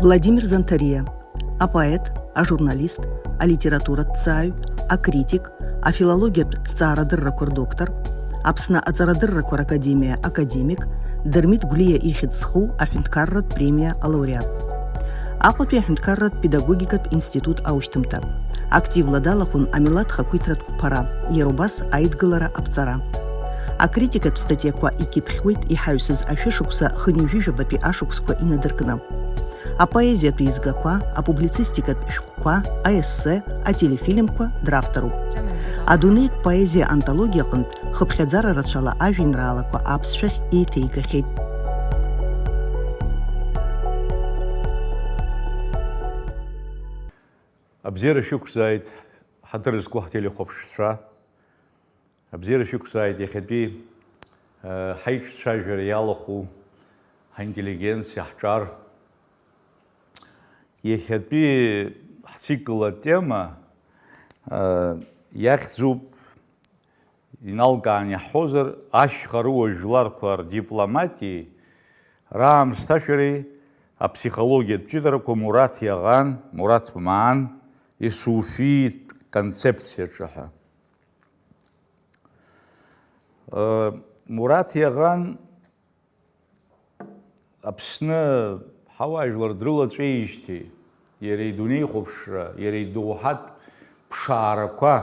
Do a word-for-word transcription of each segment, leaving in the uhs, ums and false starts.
Владимир Занҭариа, апоет, ажурналист, алитератураҭҵааҩ, акритик, афилологиатә ҭҵаарадыррақәа рдоктор, Аԥсны аҵарадыррақәа ракадемиа академик, Дырмит Гәлиа ихьӡ зху аҳәынҭқарратә премиа алауреат. Аҟәатәи аҳәынҭқарратә педагогикатә институт аушьҭымҭа. Активла далахәын амилаҭ хақәиҭратә қәԥара, иара убас аидгылара аԥҵара. Акритикатә статиақәа икьыԥхьуеит иҳаҩсыз ашәышықәса хынҩажәижәабатәи ашықәсқәа инадыркны. Апоезиатә еизгақәа, апублицистикатә шәҟәқәа, аессе, ателефильмқәа дравторуп. Адунеитә поезиа антологиа аҟынтә хыԥхьаӡара рацәала ажәеинраалақәа аԥсшәахь еиҭеигахьеит. Абзиара шәықәзааит, ҳаҭыр зқәу ҳтелехәаԥшцәа. Абзиара шәықәзааит иахьатәи, э, ҳаиҿцәажәара иалахәу ҳинтеллигенциа, ҳҿар. Иахьатәи ҳцикл атема, э, иахьӡуп, иналкаан иаҳҳәозар, ашьха рыуа жәларқәа рдипломатиеи раамсҭашәареи аԥсихологиатә ҷыдарақәа Мураҭ Иаӷан, Мураҭ Маан исуфитә концепциаҿы ҳәа. Мураҭ Иаӷан Аԥсны ҳауаажәлар дрылаҵәеижьҭеи, иара идунеихәаԥшра, иара идоуҳатә ԥшаарақәа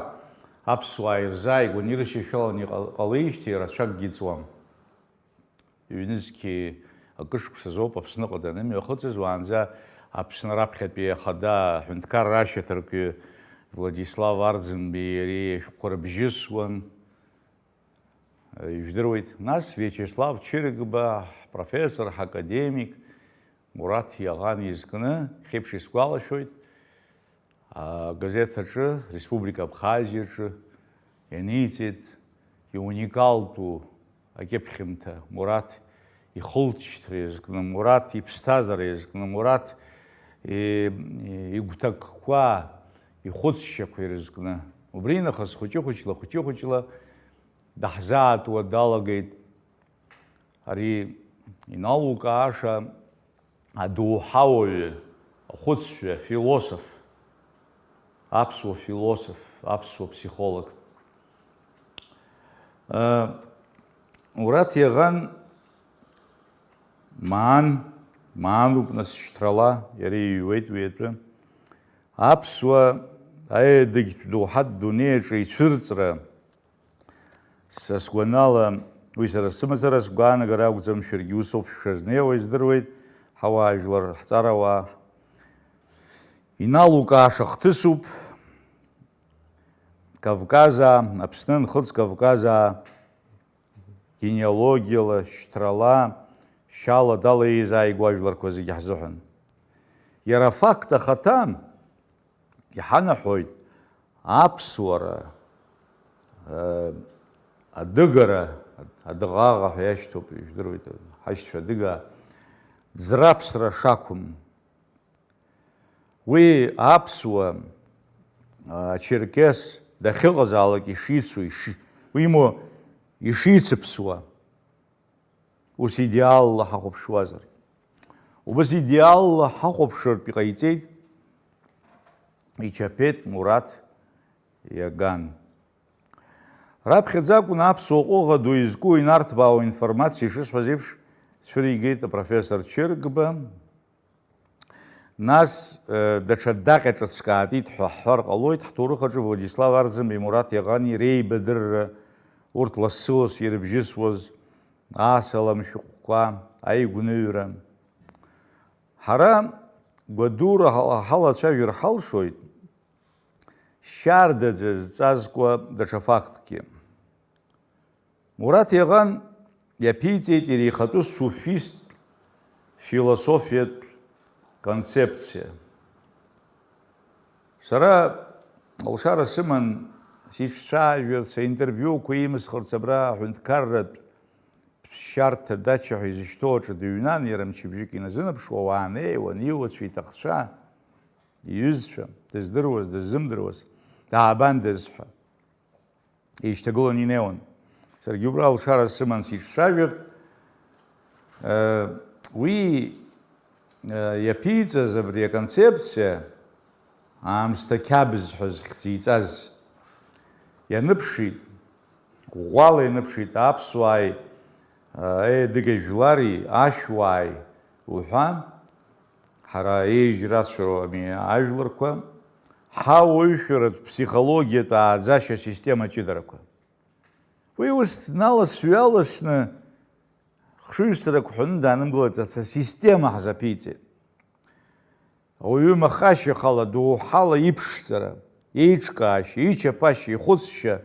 аԥсуаа ирзааигәаны ирышьашәаланы иҟа-, ҟалеижьҭеи рацәакгьы ҵуам. Ҩнызқьи акы шықәсазоуп Аԥсныҟа данымҩахыҵыз, уаанӡа Аԥсны раԥхьатәи ахада аҳәынҭқарра ашьаҭаркҩы Владислав Арӡынбеи иареи ашәҟәқәа рыбжьысуан. Ижәдыруеит. Нас Виачеслав Чырыгба, ҳпрофессор, ҳакадемик Мураҭ Иаӷан изкны, хьеиԥш исгәалашәоит, агазеҭ аҿы, Республика Абхазиаҿы ианиҵеит иуникалтәу акьыԥхьымҭа, Мураҭ ихылҵшьҭра иазкны, Мураҭ иԥсҭазаара иазкны, Мураҭ и-, игәҭакқәа, ихәыцшьақәа ирызкны. Убри нахыс хәыҷы-хәыҷла, хәыҷы-хәыҷла даҳзаатуа далагеит. Ари иналукааша адоуҳауаҩы, ахәыцшәа, афилософ, аԥсуа философ, аԥсуа ԥсихолог. Мураҭ Иаӷан Маан, Маануп нас шьҭрала, иара иҩуеит уи атәы. Аԥсуа аедыгьтә доуҳатә дунеи аҿы ицәырҵра, са сгәанала, уи сара сымацара сгәаанагара акәӡам, шәаргьы усоуп шәшазнеиуа, издыруеит, ҳауаажәлар, ҳҵарауаа. Иналукааша хҭысуп, Кавказаа, Аԥсны нхыҵ Кавказаа генеалогиала, шьҭрала, шьала дала еизааигәоу ажәларқәа зегьы ҳзыҳәан. Иара афакт ахаҭа иҳанаҳәоит аԥсуара, э, адыгара, адыӷаӷа ҳәа иашьҭоуп, ижәдыруеит, ҳашьцәа адыгаа, ӡраԥсра шақәым. Уи аԥсуа, ачерқьес дахьыҟазаалак ишицу, иши-, уимоу ишицыԥсуа, ус идеалла ҳахәаԥшуазар. Убас идеалла ҳахәаԥшыртә иҟаиҵеит, ичаԥеит Мураҭ Иаган. Раԥхьаӡа акәын аԥсуа ҟәыӷа ду изку инарҭбаау информациа ишысҳәаз еиԥш, цәыригеит апрофессор Чыргба. Нас, э, даҽа даҟьа ҿыцк аатит ҳәа ҳҳәар ҟалоит, ҳҭоурых аҿы Владислав Арӡынбеи Мураҭ Иаӷани реибадырра, урҭ лассы-ласс ирыбжьысуаз асалам шәҟәқәа, аигәныҩра. Ҳара гәадура ҳа-, ҳалацәажәар ҳалшоит, шьардаӡа зҵазкуа даҽа фактгьы. Мураҭ Иаӷан иаԥиҵеит иара ихатәы суфисттә философиатә концепциа. Сара алшара сыман сицәцәажәарц, аинтервиуқәа имысхырц абра аҳәынҭқарратә ԥсшьарҭа дача ҳәа изышьҭоу аҿы дыҩнан, иара мчыбжьык иназынаԥшуа уаанеиуан, иуацәа, иҭахцәа, иҩызцәа, дыздыруаз, дыззымдыруаз, даабандаз ҳәа. Еишьҭагыланы инеиуан. Саргьы убра алшара сыман сицәцәажәартә, э, уи иаԥиҵаз абри аконцепциа, аамсҭа қьабз ҳәа зхьӡиҵаз, ианыԥшит, ӷәӷәала ианыԥшит аԥсуааи, еидыгажәлари, ашәуааи уҳәа, ҳара еижь рацәоу ами ажәларқәа, ҳауаҩшәаратә ԥсихологиатә ааӡашьа система ҷыдарақәа. Уи ус дналас-ҩаласны хшыҩзцарак ҳәаны даанымгылац, аца система ҳзаԥиҵеит. Ауаҩы махашьахала, доуҳала иԥшӡара, еиҿкаашьа, ичаԥашьа, ихәыцшьа,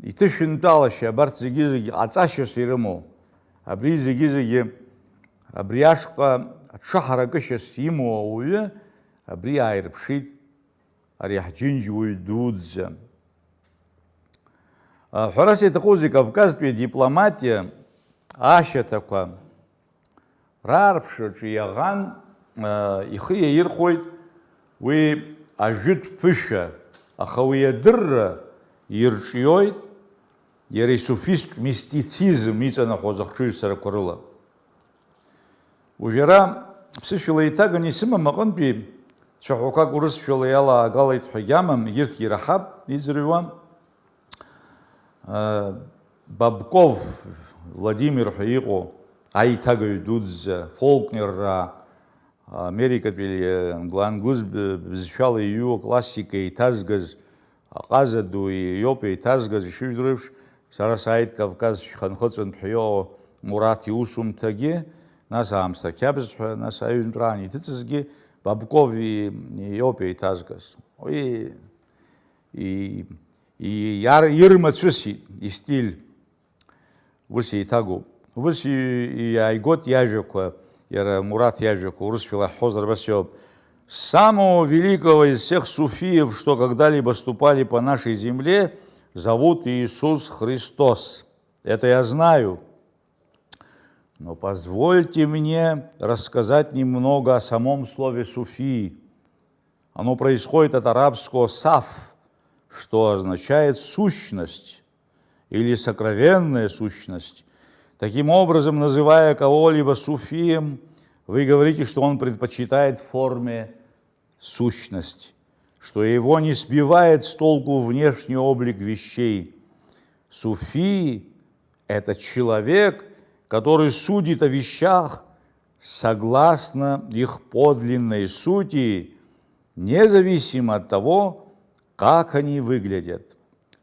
иҭышәынтәалашьа, абарҭ зегьы-зегьы ҟаҵашьас ирымоу, абри зегьы-зегьы, абри ашҟа аҽаҳаракышьас имоу ауаҩы абри ааирԥшит, ари ҳџьынџьуаҩ дуӡӡа. Ҳәарас иаҭахузеи, Кавказтәи адипломатиа ашьаҭақәа раарԥшраҿы иаӷан, ихы иаирхәоит уи ажәытә ԥышәа, аха уи адырра ирҿиоит иара исуфисттә мистицизм иҵанахәоз ахшыҩзцарақәа рыла. Уажәы ара ԥсышәала еиҭаганы исымам аҟынтәи цәаҳәақәак урысшәала иалаагалеит ҳәа агьамам, егьырҭгьы ираҳап иӡырҩуа. Бабков Владимир ҳәа иҟоу аиҭагаҩ дуӡӡа, фолкнерраа, Америкатәи англы-, англыз бызшәала иҩу аклассика еиҭазгаз, аҟаза ду иоуп еиҭазгаз, ишыжәдыруеиԥш, сара сааит Кавказ шьханхыҵынтә ҳәа иҟоу Мураҭ иусумҭагьы, нас аамсҭа қьабз ҳәа, нас аҩынтәраан иҭыҵызгьы Бабков и-, иоуп еиҭазгаз. Уи и-, и-, иар-, ирмацәысит истиль. Ус еиҭагоуп. Ус и-, иааигот иажәақәа, иара Мураҭ иажәақәа, урысшәала иаҳҳәозар абас иоуп: «Самого великого из всех суфиев, что когда-либо ступали по нашей земле, зовут Иисус Христос. Это я знаю. Но позвольте мне рассказать немного о самом слове суфи. Оно происходит от арабского саф, что означает сущность или сокровенная сущность. Таким образом, называя кого-либо суфием, вы говорите, что он предпочитает форме сущность, что его не сбивает с толку внешний облик вещей. Суфи — это человек, который судит о вещах согласно их подлинной сути, независимо от того, как они выглядят.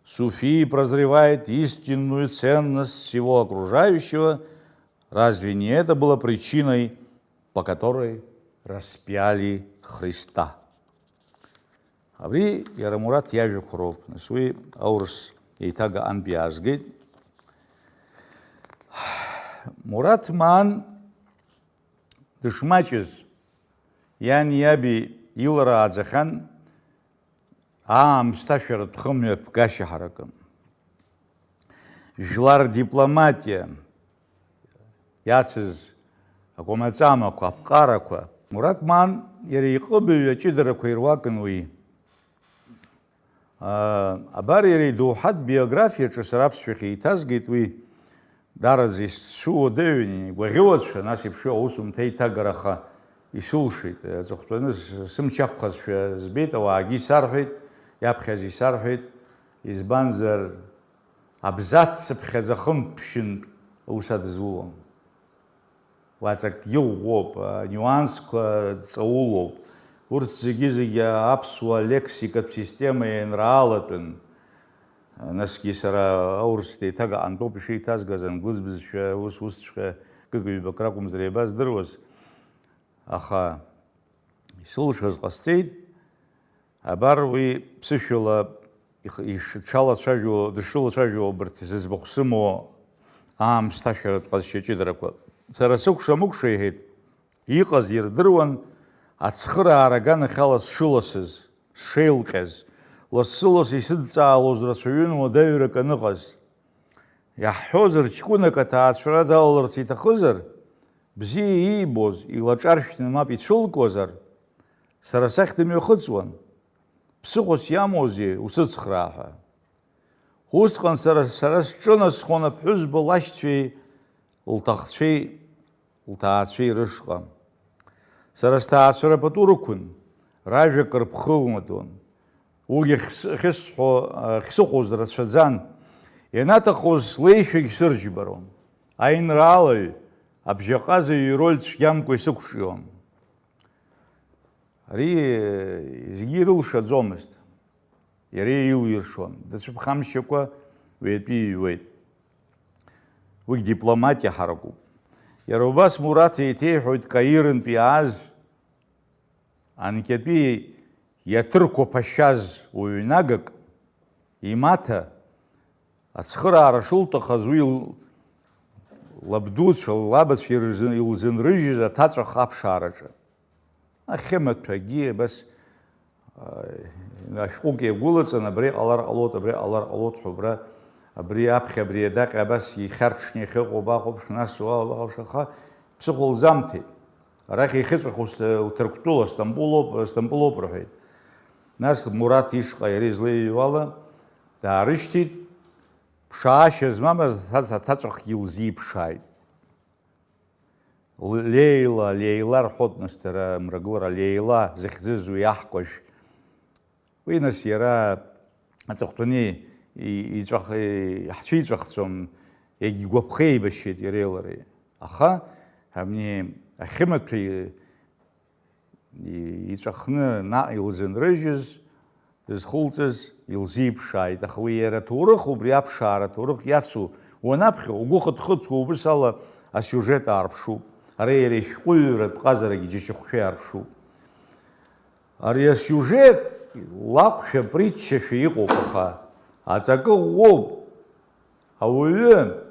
Суфи прозревает истинную ценность всего окружающего. Разве не это было причиной, по которой распяли Христа?» Абри иара Мураҭ иажәақәа роуп. Нас уи аурыс еиҭага антә иаазгеит. Мураҭ Маан дышмаҷыз, иани иаби илара ааӡахьан, аамсҭашәаратә хымҩаԥгашьа ҳаракы. Жәлар дипломатиа иацыз акәамаҵамақәа, аԥҟарақәа, Мураҭ Маан иара иҟыбаҩ аҷыдарақәа ируакын уи. Абар иара идоуҳатә биографиаҿы сара аԥсшәахь еиҭазгеит уи. Даараӡа исцәуадаҩын, игәаӷьуацәа, нас еиԥш аусумҭа еиҭагараха исылшеит. Аҵыхәтәаны сымч ақәхазшәа збеит, ауаагьы исарҳәеит, иаԥхьаз исарҳәеит, избанзар, абзац цыԥхьаӡа хымԥшьынтә аус адызулон. Уаҵәакгьы ӷәӷәоуп, анюансқәа ҵаулоуп. Урҭ зегьы-зегьы аԥсуа лексикатә система ианраалатәын. Насгьы сара аурыс деиҭага антоуп ишеиҭазгаз, англыз бызшәа ус, усҵәҟьа кык-ҩбак ракәымзар еибаздыруаз. Аха исылшаз ҟасҵеит. Абар уи ԥсышәала их-, ишҽалацәажәо, дышрылацәажәо убарҭ зыӡбахә сымоу аамсҭашәаратә ҟазшьа ҷыдарақәа. Сара сыкәша-мыкәша, иҳәеит, иҟаз ирдыруан ацхыраара аганахьала сшыласыз, сшеилҟьаз, лассы-лассы исыдҵаалоз рацәаҩын уадаҩрак аныҟаз. Иаҳҳәозар, ҷкәынак аҭаацәара далаларц иҭахызар, бзиа иибоз, илаҿаршәны мап ицәылкуазар, сара сахь дымҩахыҵуан. Ԥсыхәас иамоузеи, усыцхраа ҳәа. Усҟан сара, сара сҿынасхон аԥҳәызба лашьцәеи лҭахцәеи, лҭаацәеи рышҟа. Сара сҭаацәара пату рықәын, ражәа кыр бхылнадон. Уигьы ахьсыхәоз рацәаӡан. Ианаҭахоз слеишәагь сырџьбарон. Аинраалаҩ, абжьаҟазаҩ ироль цәгьамкәа исықәҿион. Ари зегьы ирылшаӡомызт. Иара илиршон, дацәыԥхамшьакәа уи атәы иҩуеит. Уигь дипломатиа ҳаракуп. Иара убас Мураҭ еиҭеиҳәоит Каирынтә иааз, анкьатәи иаҭырқәа ԥашьаз уаҩнагак, имаҭа, ацхыраара шылҭахыз уи лабдуцәа, лабацәа ирзын-, илзынрыжьыз аҭаҵәах аԥшаараҿы. Ахьымаҭәагьы абас, аа, ашәҟәык иагәылаҵан, абра иҟалар ҟалоит, абра иҟалар ҟалоит ҳәа, убра, абри аԥхьа, абри адаҟьа абас ихьарҽны иахьыҟоу бахәаԥш, нас уа бахәаԥш, аха ԥсыхәа лзамҭеит. Арахь ихьыҵәаху Сҭ-, Ҭырқәтәыла, Стамбулоуп, Стамбулоуп рҳәеит. Нас Мураҭ ишҟа иара излеиҩуала даарышьҭит, ԥшаашьа змамыз аҭац-, аҭаҵәахгьы лзиԥшааит. Леила, Леила рҳәоит нас дара мрагылара, Леила захьӡыз уи аҳкәажә. Уи нас иара аҵыхәтәаны и-, иҵәах-, и-, ҳцәиҵәахӡом, иагьигәаԥхеибашьеит иареи лареи. Аха, абни ахьымаҭәа и-, и-, иҵәахны наҟ илзынрыжьыз, дызхылҵыз, илзиԥшааит, аха уи иара аҭоурых, убри аԥшаара аҭоурых иацу уанаԥхьо, угәы хыҭхыҭуа убыс ала асиужет аарԥшуп. Ара иара ишәҟәыҩҩратә ҟазарагьы џьашьахәшәа иаарԥшуп. Ари асиужет лакәшәа, притчашәа иҟоуп, аха аҵакы ӷәӷәоуп. Ауаҩы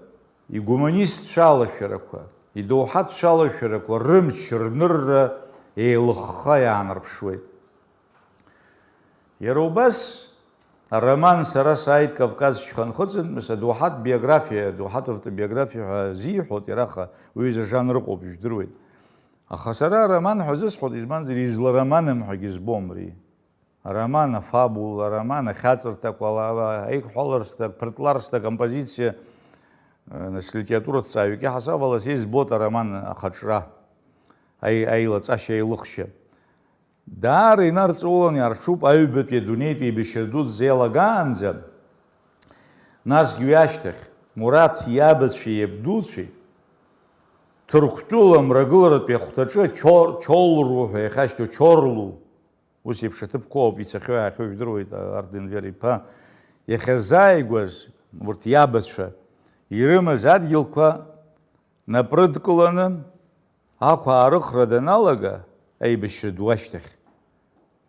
игуманистцәа алашәарақәа, идоуҳатәцәа алашәарақәа рымч, рнырра еилыхха иаанарԥшуеит. Иара убас ароман Сара сааит Кавказ шьханхыҵынтә, мис, адоуҳатә биографиа, адоуҳатә автобиографиа ҳәа зиҳәоит, иара аха уҩыза жанр ыҟоуп, ижәдыруеит. Аха сара ароман ҳәа зысҳәоит, избанзар, излароманым ҳәагьы збом ари. Ароман, афабула, ароман, ахьаҵырҭақәа, ала-, ала-, аиқәҳәаларсҭа, аԥыртларсҭа, акомпозициа, э, нас литератураҭҵааҩык иаҳасаб ала сеизбоит ароман ахаҿра, аи-, аилаҵашьа, аилыхшьа. Даара инарҵаулан иаарԥшуп аҩбатәи адунеитәи еибашьра ду дзеилагаанӡа, насгьы уи ашьҭахь, Мураҭ иабацәеи иабдуцәеи, Ҭырқәтәыла мрагыларатәи ахәҭаҿы Чор-, Чорлу ҳәа иахьашьҭоу Чорлу, ус еиԥш аҭыԥқәа ауп ицахьоу-иаахьоу жәдыруеит, Арденвер иԥа, иахьазааигәаз урҭ иабацәа ирымаз адгьылқәа напрыдкыланы, ақәаарыхра даналага, аибашьра ду ашьҭахь.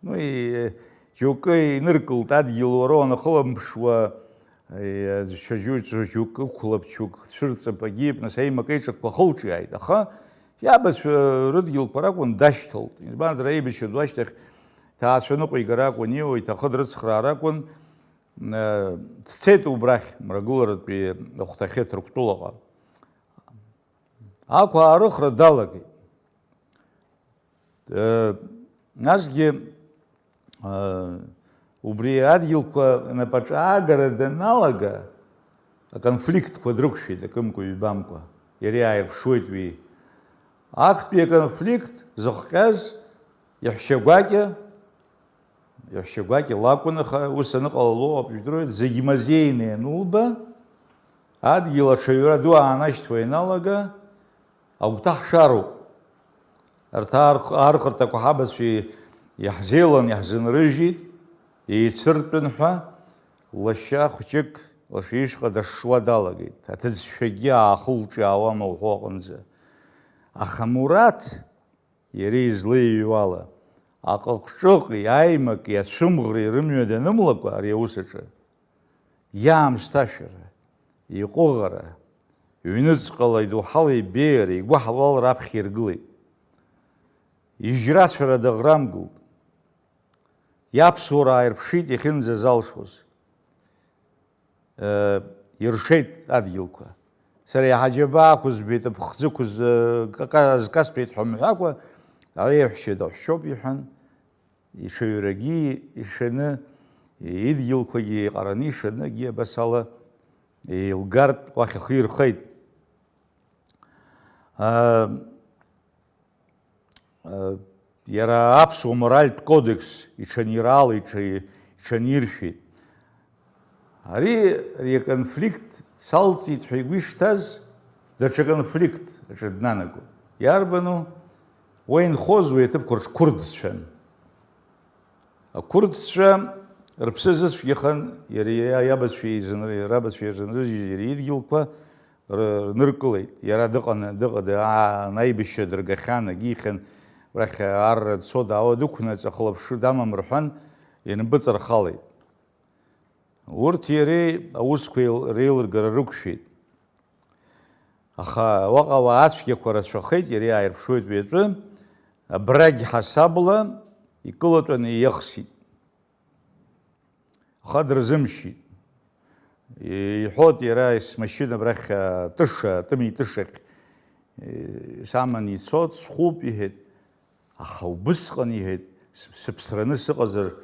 Ну, и-, џьоукы иныркылт адгьыл уара уанахылаԥшуа, и-, аӡәцәа џьу-, џьу-, џьоукы ықәлап, џьоук цәырҵып, агьип, нас аимак-еиҿакқәа хылҿиааит. Аха иабацәа рыдгьылқәа ракәын дашьҭалт. Избанзар, аибашьра ду ашьҭахь ҭаацәа ныҟәигара акәын ииуа, иҭахы дрыцхраара акәын. Э, дцеит убрахь, мрагыларатәи ахәҭахьы Ҭырқәтәылаҟа. Ақәаарыхра далагеит. Э, насгьы, э, убри адгьылқәа напаҿы аагара даналага, аконфликтқәа дрықәшәеит акымкәа-ҩбамкәа. Иара иааирԥшуеит уи. Актәи аконфликт зыхҟьаз иаҳәшьа гәакьа, иаҳәшьа гәакьа лакәын, аха ус аныҟалало ауп, ижәдыруеит, зегь мазеины ианылба, адгьыл аҽаҩра ду аанашьҭуа ианалага, агәҭа ҳшароуп. Арҭ аарх-, аархырҭақәа ҳабацәа иаҳзеилан, иаҳзынрыжьит, еицыртәын ҳәа, лашьа хәҷык лашьа ишҟа дашшуа далагеит. Аҭыӡшәагьы аахылҿиаауама уҳәо аҟынӡа. Аха Мураҭ, иара излеиҩуала, аҟыҟҿыҟи аимаки ацәымӷреи рымҩа данымлакәа ари аус аҿы, иаамсҭашәара, иҟәыӷара, ҩныҵҟала идоуҳала ибеиара, игәыҳалалра аԥхьа иргылеит. Ижьрацәара даӷрамгылт. Иаԥсуара ааирԥшит иахьынӡазалшоз. Э, иршеит адгьылқәа. Сара иаҳа џьабаа ақәызбеит, аԥхӡы ықәыз-, э, ка-, ка-, азкасҭәеит ҳәа мҳәакәа, аеҳәшьа даҳәшьоуп иҳәан, иҽаҩрагьы ишаны, идгьылқәагьы еиҟараны ишаны, акгьы абас ала еилгартә уахь ихы ирхеит. Э, Иара аԥсуа моральтә кодекс иҽанираала, иҽа-, иҽаниршәеит. Ари, ари аконфликт салҵит ҳәа игәы ишҭаз, даҽа конфликт аҿы днанагон. Иарбану? Уа инхоз уи аҭыԥқәа рҿы қәырдцәан. Ақәырдцәа рыԥсы азыцәгьахан, иара иа-, иабацәа изын-, рабацәа ирзынрыжьыз иара идгьылқәа р-, рныркылеит. Иара дыҟаны, дыҟада, аа, аибашьра дыргахьан, агьихьан, рахь арра дцо даауа дықәнаҵ, ахылаԥшра дамам рҳәан, инапыҵархалеит. Урҭ иареи аусқәа еил-, реилыргара рықәшәеит. Аха уаҟа ауаа ацәгьақәа рацәахеит, иара иааирԥшуеит уи атәы, абрагь ҳасабла икылатәаны ииахсит. Аха дырзымшьит. Иҳәоит иара, смашьына абрахь атыша, атымитышахь, э, саман ицот, схәуп, иҳәеит. Аха убысҟан, иҳәеит, с-, сыԥсраны сыҟазар,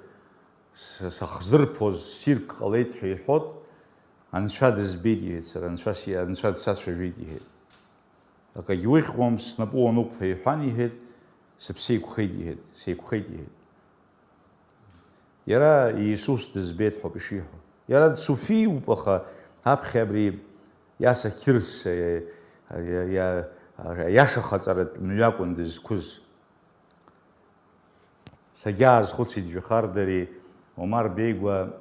с-, сахзырԥоз ссирк ҟалеит ҳәа иҳәот, анцәа дызбеит, иҳәеит, сара анцәа си-, анцәа дсацәажәеит, иҳәеит. Акагь ухьуам, снапы уанықәԥа, иҳәан, иҳәеит, сыԥсы еиқәхеит, иҳәеит, сеиқәхеит, иҳәеит. Иара Иисус дызбеит ҳәоуп ишиҳәо. Иара дсуфиуп, аха аԥхьа абри Иаса Қьырса иа-, иа-, иа-, иаша хаҵаратә мҩакәын дызқәыз. Сагьаазхәыцит жәахардари Омар Беигәа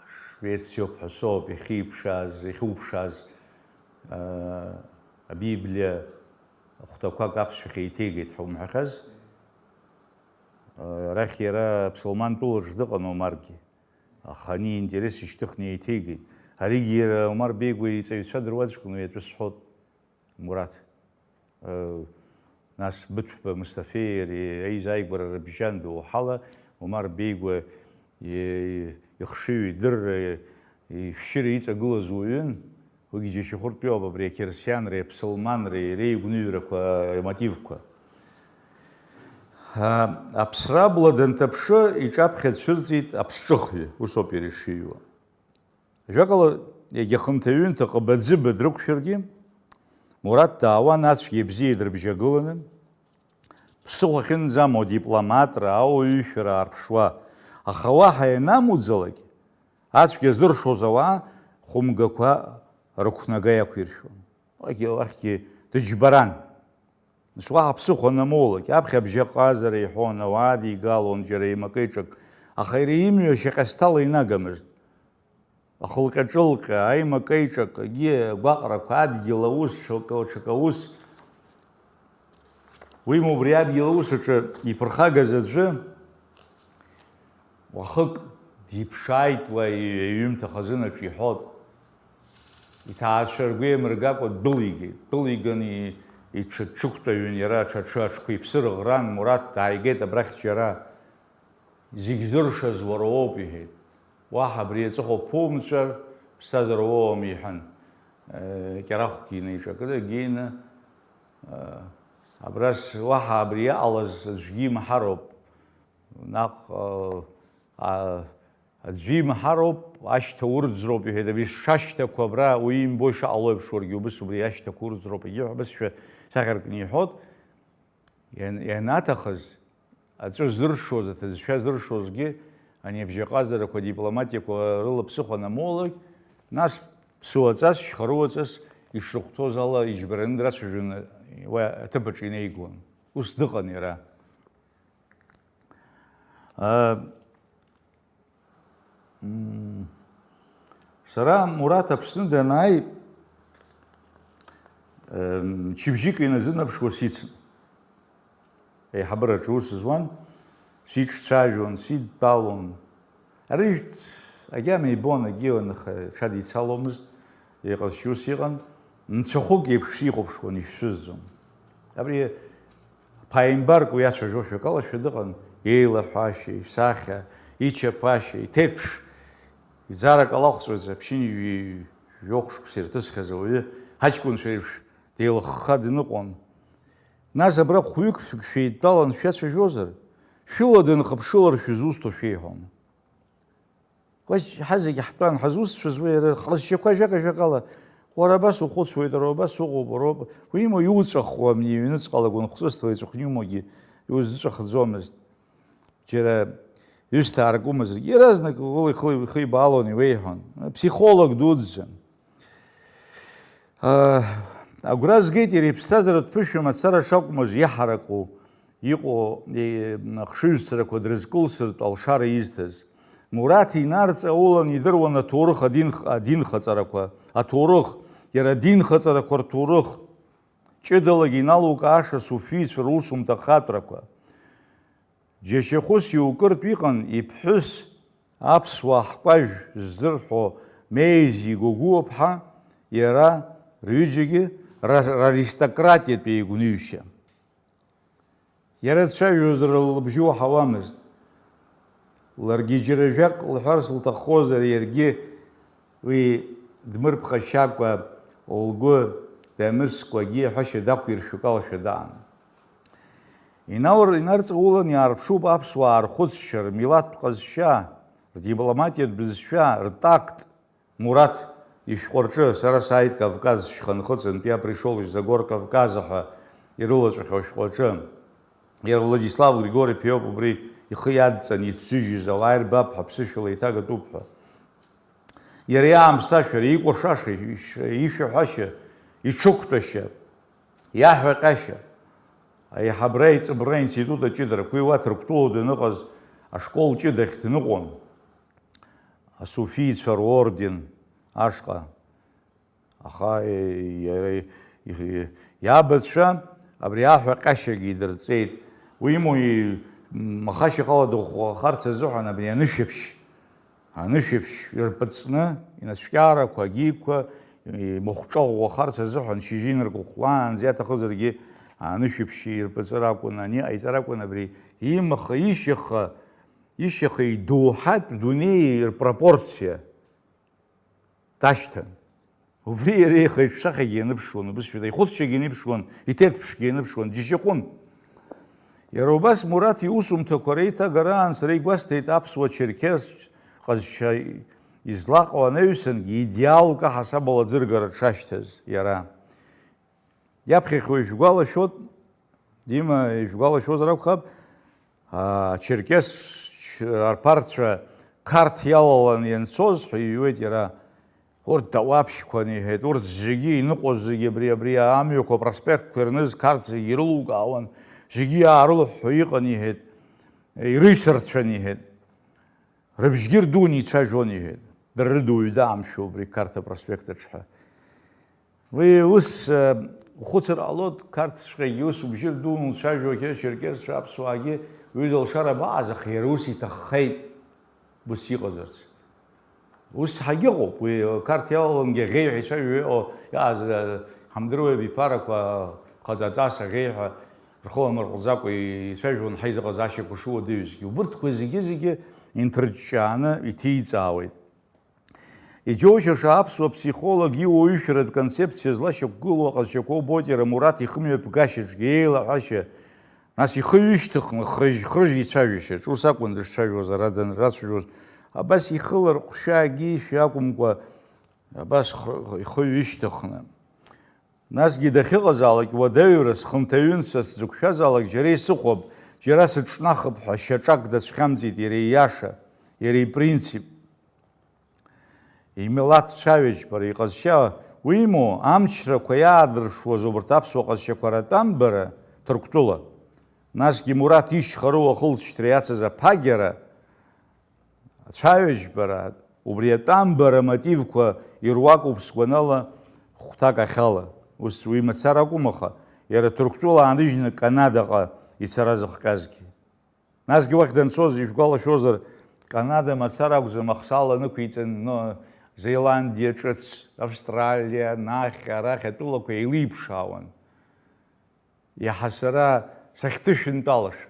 Швециоуп ҳәа соуп иахьиԥшааз, иахьуԥшааз, аа, Абиблиа ахәҭақәак аԥсшәахь еиҭеигеит ҳәа умҳәахьаз. Арахь иара аԥсылман тәылаҿ дыҟан Омаргьы, аха ани интерес ишьҭыхны еиҭеигеит. Аригьы иара Омар Беигәа иҵаҩцәа дыруаӡәкын, уи атәы сҳәот, Мураҭ. Э, нас Быҭәба Мысҭафеи иареи аизааигәара рыбжьан доуҳала, Омар Беигәа и-, ихшыҩ идырра, ишәшьыра иҵагылаз уаҩын, уигьы џьашьахәыртәиоуп абри ақьырсианреи аԥсылманреи реигәныҩрақәа, амотивқәа. А, аԥсра абла данҭаԥшы, иҿаԥхьа дцәырҵит аԥсҿыхҩы, усоуп иара ишиҩуа. Ажәакала, егьа хынҭа-ҩынҭа ҟыба-ӡыба дрықәшәаргьы, Мураҭ даауан ацәгьа-абзиа дрыбжьагыланы, ԥсыхәа ахьынӡамоу адипломатра, ауаҩышәара аарԥшуа, аха уаҳа ианамуӡалак, ацәгьа зыршоз ауаа хәымгақәа рықәнага иақәиршәуан. Уахьгьы, уахьгьы дыџьбаран. Нас уаҳа ԥсыхәа анамоулак, аԥхьа абжьаҟазара иҳәон, ауаа дигалон џьара еимакеиҿак, аха иара имҩа шьаҟьасҭала инагамызт. Ахылҟьа-ҿылҟьа, аимакеиҿак, егьи агәаҟрақәа, адгьыл аус, ҽакы, ҽакы аус. Уимоу убри адгьыл аус аҿы иԥырхагаз аӡәы, уахык диԥшааит уа иҩымҭа хазынаҿ, иҳәот. Иҭаацәа ргәы еимыргакәа дәылигеит. Дәылиган и-, иҽы дҽықәтәаҩын иара, аҽа-, аҽы аҽқәа иԥсы рыӷран, Мураҭ дааигеит абрахь џьара. Зегь зыршаз уара уоуп, иҳәеит. Уаҳа абри аҵыхәа ԥумҵәар, ԥсҭазаара уоуам, иҳәан. Э, Кьарахәгьы инаиҿакны, дагьины, э, абрас уаҳа абри иҟалаз аӡәгьы имаҳароуп. Наҟ, э, а, аӡәы имаҳароуп, ашьҭа урӡроуп, иҳәеит, абри сшашьҭақәа абра уаҩы имбо ишаҟало еиԥш, уаргьы убыс убри ашьҭақәа урӡроуп, егьи ҳәа бызшәа сахьаркны иҳәот. Иан-, ианаҭахыз, аҵәы зыршоз, аҭыӡшәа зыршозгьы, ани абжьаҟазарақәа, адипломатиақәа рыла ԥсыхәа анамоулак, нас ԥсуаҵас, шьхаруаҵас ишрыхәҭоз ала иџьбараны драцәажәон, уа аҭыԥаҿы инеигон. Ус дыҟан иара. А, м, сара Мураҭ Аԥсны данааи, м, мчыбжьык иназынаԥшуа сицын. Аиҳабыраҿы ус зуан, сиҿцәажәон, сидтәалон. Арыжәтә агьама ибон, агьиуан, аха ҽадицаломызт, иҟазшьа ус иҟан, нцәахәык еиԥш сихәаԥшуан, ишәсызӡом. Абри ԥааимбарк уи ацәажәошәа акалашәа дыҟан, еилаҳәашьа, исахьа, ичаԥашьа, иҭеиҭԥш, иӡара калахәҵәаӡа, ԥшьынҩажәи жәохә шықәса ирҭысхьаз ауаҩы, ҳаҷкәынцәа реиԥш, деилыхха дныҟәон. Нас абра хәҩык-фҩык шәеидтәалан шәацәажәозар, шәыла дынхыԥшылар шәызусҭо шәеиҳәон. Уа ҳазегь ҳтәан, ҳазусҭцәаз уи иара ҟазшьақәа жәака-жәакала Уара абас ухәыцуеит, уара убас уҟоуп, уара уп-, уимоу иуҵәахуам, иҩныҵҟала гәынхәҵысҭала иҵәахны иумоугьы иузҵәахӡомызт. Џьара ҩысҭаа ракәымызаргьы, иаразнак ула ихы, ихы ибаалон, иуеиҳәон. Ԥсихолог дуӡӡан. Аа, агәра згеит иара иԥсҭазааратә ԥышәа мацара шакәмыз иаҳараку иҟоу, е, ахшыҩзцарақәа дрызкылсыртә алшара изҭаз. Мураҭ инарҵаулан идыруан аҭоурых адин-, адинхаҵарақәа, аҭоурых, иара адинхаҵарақәа рҭоурых, ҷыдалагьы иналукааша суфицәа русумҭа ахатәрақәа. Џьашьахәыс иукыртә иҟан иԥҳәыс, аԥсуаа ҳкәажә ззырҳәо Меизи Гогәуаԥҳа, иара рҩыџьагьы ра-, раристократиатә еигәныҩшьа. Иара дцәажәозар лыбжьы уаҳауамызт. Ларгьы џьара жәак лҳәарц лҭаххозар, иаргьы уи дмырԥхашьакәа, лгәы дамыскәагьы ҳәашьа дақәиршәук алашәа даан. Инаур-, инарҵаулан иаарԥшуп аԥсуаа рхәыцшьа, рмилаҭтә ҟазшьа, рдипломатиатә бызшәа, ртакт, Мураҭ ишәҟәы рҿы, сара сааит Кавказ шьханхыҵынтә, я пришёл из-за гор Кавказа ҳәа ирылаҵәахьоу ашәҟәы аҿы, иара Владислав Григорьев иоуп убри ихы иадҵан иҭжыжьыз, ауаа ирбап ҳәа, ԥсышәала еиҭагатәуп ҳәа. Иара иаамсҭашәара, икәашаша, иш-, ишәаҳәашьа, иҽықәтәашьа, иаҳәаҟьашьа, аиҳабра аиҵыбра аинститут аҷыдарақәа, уи уа Ҭырқәтәыла даныҟаз ашкол ҷыдахь дныҟәон, асуфицәа рорден ашҟа. Аха, е, иара, и-, иабацәа абри аҳәаҟьашьагьы идырҵеит. Уимоу, и-, м, ахашьахала дыӷәӷәахарц азыҳәан абри анышәаԥшь, анышәаԥшь ирпыҵҟны, инацәкьарақәа, агьигқәа, имахәҿа ӷәӷәахарц азыҳәан шьыжьи ныркәыхәлаанӡа иаҭахызаргьы анышәаԥшь ирпыҵыр акәын, ани ҟаиҵар акәын абри имаха, ишьаха, ишьаха идоуҳатә дунеи рпропорциа дашьҭан. Убри иара ихы-иҿсахьагьы ианыԥшуан, убысшәа ихәыцшьагьы ианыԥшуан, иҭеҭԥшгьы ианыԥшуан, џьашьахәын. Иара убас Мураҭ иусумҭақәа реиҭагараан сара игәасҭеит аԥсуа-черқьес ҟазшьа излаҟоу анаҩсангьы идеалк аҳасабала аӡыргара дшашьҭаз иара. Иаԥхьахьоу ишәгәалашәоит, Дима, ишәгәалашәозар акәхап, ачерқьес арԥарцәа Қарҭ иалалан ианцоз ҳәа иҩуеит иара. Урҭ дауаԥшьқәан, иҳәеит, урҭ зегьы, иныҟәоз зегьы абри, абри амҩақәа, апроспектқәа ирныз Қарҭ зегьы ирылукаауан, зегьы иаарылыҳәҳәо иҟан, иҳәеит, ирыҩсырцәан, иҳәеит. Рыбжьгьы рдуны ицәажәон, иҳәеит. Дара рыда уаҩ даамшәо убри Қарҭ апроспект аҿы ҳәа. Уи ус, э, ухәыцыр ҟалоит, Қарҭҵәҟьагьы ус убжьы рдуны уцәажәо, ақьыр-черкесцәа, аԥсуаагьы ҩыза лшара абаҟаз, аха иара ус иҭаххеит, ус иҟазарц. Ус ҳагьыҟоуп, уи Қарҭ иалалангьы аӷьеҩҳәа ицәажәо иҟоу, иааз, э, ҳамдыруеи абиԥарақәа, хаҵаҵас аӷьеҩҳәа рхы ламырҟәӡакәа ицәажәон ҳаизыҟазаашьақәа шыуадаҩызгьы. Убырҭқәа зегьы-зегьы инҭырҷҷааны иҭиҵаауеит. Иџьоушьаша аԥсуа ԥсихолог иуаҩышәаратә концепциа злашьақәгылоу аҟазшьақәа убоит иара Мураҭ ихымҩаԥгашьаҿгьы, еилаҳәашьа, нас ихы ҩышьҭыхны хрыжь-хрыжь ицәажәашьаҿ, ус акәын дышцәажәоз, ара данрацәажәоз, абас ихы ларҟәшәаагьы ишәа акәымкәа, абас хр-, ихы ҩышьҭыхны. Насгьы дахьыҟазаалак, уадаҩра, схынҭаҩынтә са сзықәшәазаалак, џьара исыхәап, џьара сыҿнахып ҳәа шьаҿак дацәхьамҵит иара ииаша, иара ипринцип. Имилаҭ цәаҩаџьбара, иҟазшьа уимоу, амчрақәа иаадырԥшуаз убарҭ аԥсуа ҟазшьақәа ратәамбара Ҭырқәтәыла, насгьы Мураҭ ишьхарыу ахылҵшьҭра иацыз аԥагьара, ацәаҩаџьбара, убри атәамбара амотивқәа ируакуп сгәанала хәҭак ахьала. Ус уи мацара акәым, аха иара Ҭырқәтәыла ааныжьны Канадаҟа ицара зыхҟьазгьы. Насгьы уахь данцоз, ишәгәалашәозар, Канада мацара акәӡам ахсаала нықәиҵан, но Зеландиа ҿыц, Австралиа, анахь, арахь атәылақәа еилиԥшаауан. Иаҳа сара сахьҭышәынтәалаша,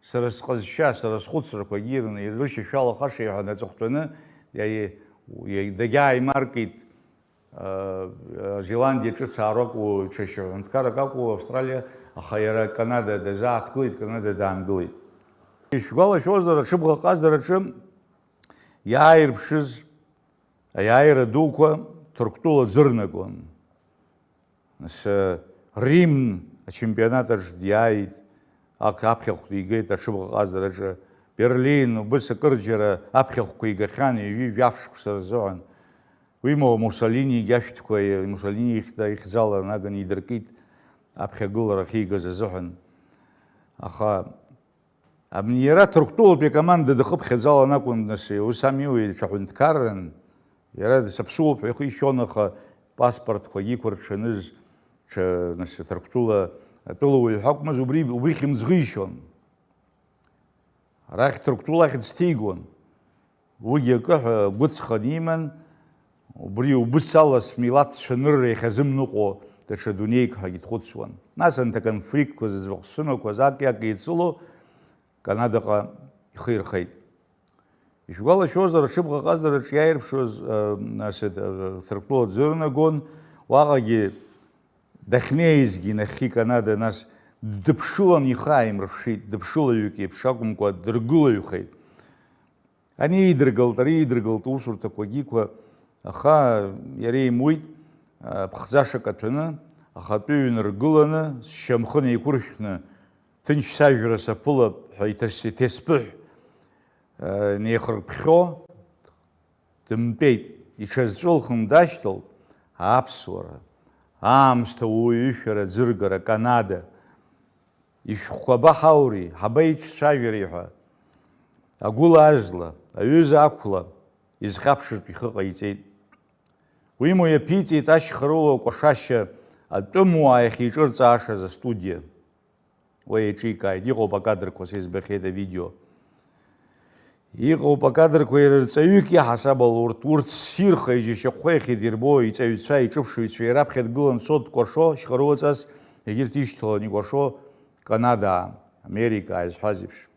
сара сҟазшьа, сара схәыцрақәагьы ирны, ирышьашәала хашеи ҳәа наҵыхәтәаны иа-, иа-, дагьааимаркит. Зеландиа ҿыц ааракәу, ҽа шьаҳәынҭқарак акәу, Австралиа, аха иара Канада дазааҭгылеит, Канада даангылеит. Ишәгәалашәозар, аҽыбӷаҟазараҿы иааирԥшыз аиааира дуқәа Ҭырқәтәыла ӡырнагон. Нас, Рим ачемпионат аҿы диааит, ак-, аԥхьахәтә игеит аҽыбӷаҟазараҿы. Берлин, убыс акырџьара аԥхьахәқәа игахьан ҩажәи жәаф шықәса рзыҳәан. Уимоу, Муссолини егьашәҭқәа, Муссолини ихьӡ-, ихьӡала наганы идыркит, аԥхьагылара ахьигаз азыҳәан. Аха абни иара Ҭырқәтәылатәи акоманда дахыԥхьаӡалан акәын, нас, ус ами, уи ҽа ҳәынҭқарран, иара саԥсуоуп ҳәа ихы ишьон, аха паспортқәагьы иқәырҽаныз, ҽа, нас, Ҭырқәтәыла атәылауаҩ ҳәа акәмыз, убри, убри хьымӡӷ ишьон. Арахь Ҭырқәтәылахь дсҭигон. Уигьы акы ҳәа гәыҵханы иман, убри убыс ала смилаҭ цәанырра иахьазымныҟәо даҽа дунеик ҳәагьы дхәыцуан. Нас анҭ аконфликтқәа зыӡбахә сымақәаз ак-иак еицыло Канадаҟа ихы ирхеит. Ишәгәалашәозар, аҽыбӷаҟазараҿ иааирԥшуаз, э, нас, э, Ҭырқәтәыла ӡырнагон, уаҟагьы дахьнеизгьы нахьхьи Канада, нас дыԥшылан ихы ааимырԥшит, дыԥшылаҩык еиԥш акәымкәа дыргылаҩхеит. Ани идыргалт, ари идыргалт усурҭақәагьы қәа, аха иара имуит, а, ԥхӡашак аҭәаны, ахатәы ҩны ргыланы, сшьамхы неиқәыршәны, ҭынч сажәра саԥылап ҳәа иҭас-, иҭесԥыҳә, а, неихырԥхьо дымтәеит, иҽазҵәылхын дашьҭалт аԥсуара, аамсҭа уаҩышәара ӡыргара, Канада. Ишәҟәқәа абаҳаури, ҳабаицәажәари ҳәа, агәыла-ажла, аҩыза ақәла изхьаԥшыртә ихы ҟаиҵеит. Уимоу иаԥиҵеит ашьхаруа кәашашьа атәымуаа иахьиҿырҵаашаз астудиа. Уи еиҿикааит, иҟоуп акадрқәа, са избахьеит авидео. Иҟоуп акадрқәа, иара рҵаҩык иаҳасаб ала урҭ, урҭ ссирха ижьашьахәқәа иахьидирбо иҵаҩцәа, иҿыԥшыҩцәа, иара аԥхьа дгылан дцо дкәашо, шьхаруаҵас егьырҭ ишьҭалан икәашо Канадаа, Америкаа изҳәаз еиԥш.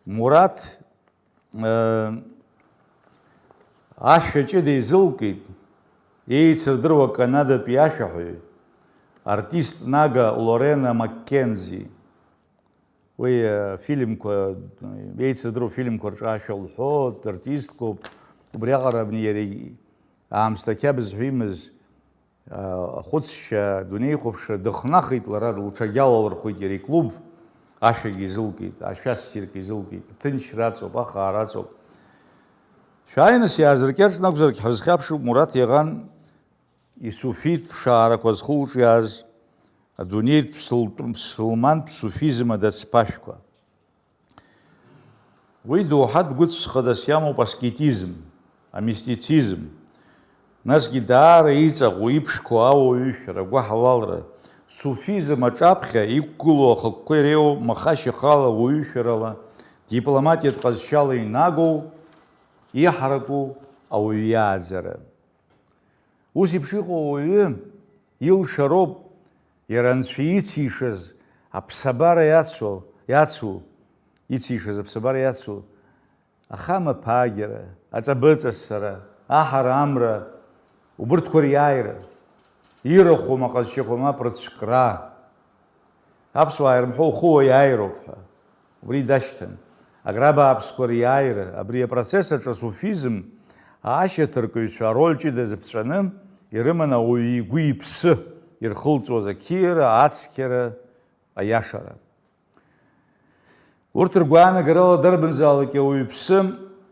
Мураҭ, э, ашәа ҷыда изылкит, еицырдыруа Канадатәи ашәаҳәаҩ, артист нага Лорена Маккензи. Уи, э, фильмқәа, еицырдыруа фильмқәа рҿы ашәа лҳәо, дартистқәоуп. Убриаҟара абни иара аамсҭа ақьабз ҳәа имаз, э, ахәыцшьа, дунеихәаԥшра дыхнахит лара, лҽагьалалырхәит иара иклуб, ашәагьы изылкит, ашәа ссирк изылкит. Ҭынчра аҵоуп, ахаара аҵоуп. Шәааи, нас, иаазыркьаҿ акәзаргь ҳазхьаԥшып Мураҭ иаӷан исуфит ԥшаарақәа зхылҿиааз адунеитә ԥсылтә-, ԥсылмантә суфизм адацԥашәқәа. Уи доуҳатә гәыцә хадас иамоуп аскетизм, амистицизм, насгьы даара иҵаҟәу, иԥшқоу ауаҩышәара, агәаҳалалра, суфизм аҿаԥхьа иқәгылоу ахықәкы иреиуоу махашьахала уаҩышәарала, дипломатиатә ҟазшьала инагоу, иҳараку ауаҩы иааӡара. Ус еиԥш иҟоу ауаҩы илшароуп иара анцәа ицишаз аԥсабара иацу, иацу, ицишаз аԥсабара иацу, ахамаԥагьара, аҵабыҵассара, аҳара-амра, убырҭқәа риааира, ирахәым аҟазшьақәа мап рыцәкра. Аԥсуаа ирымҳәо ухы уаиааироуп ҳәа. Убри дашьҭан. Агра бааԥсқәа риааира, абри апроцесс аҿы асуфизм ашьаҭаркыҩцәа ароль ҷыда зыԥҵәаны ирыман ауаҩы игәы-иԥсы ирхылҵуаз ақьиара, ацқьара, аиашара. Урҭ ргәаанагарала дарбанзаалак ауаҩԥсы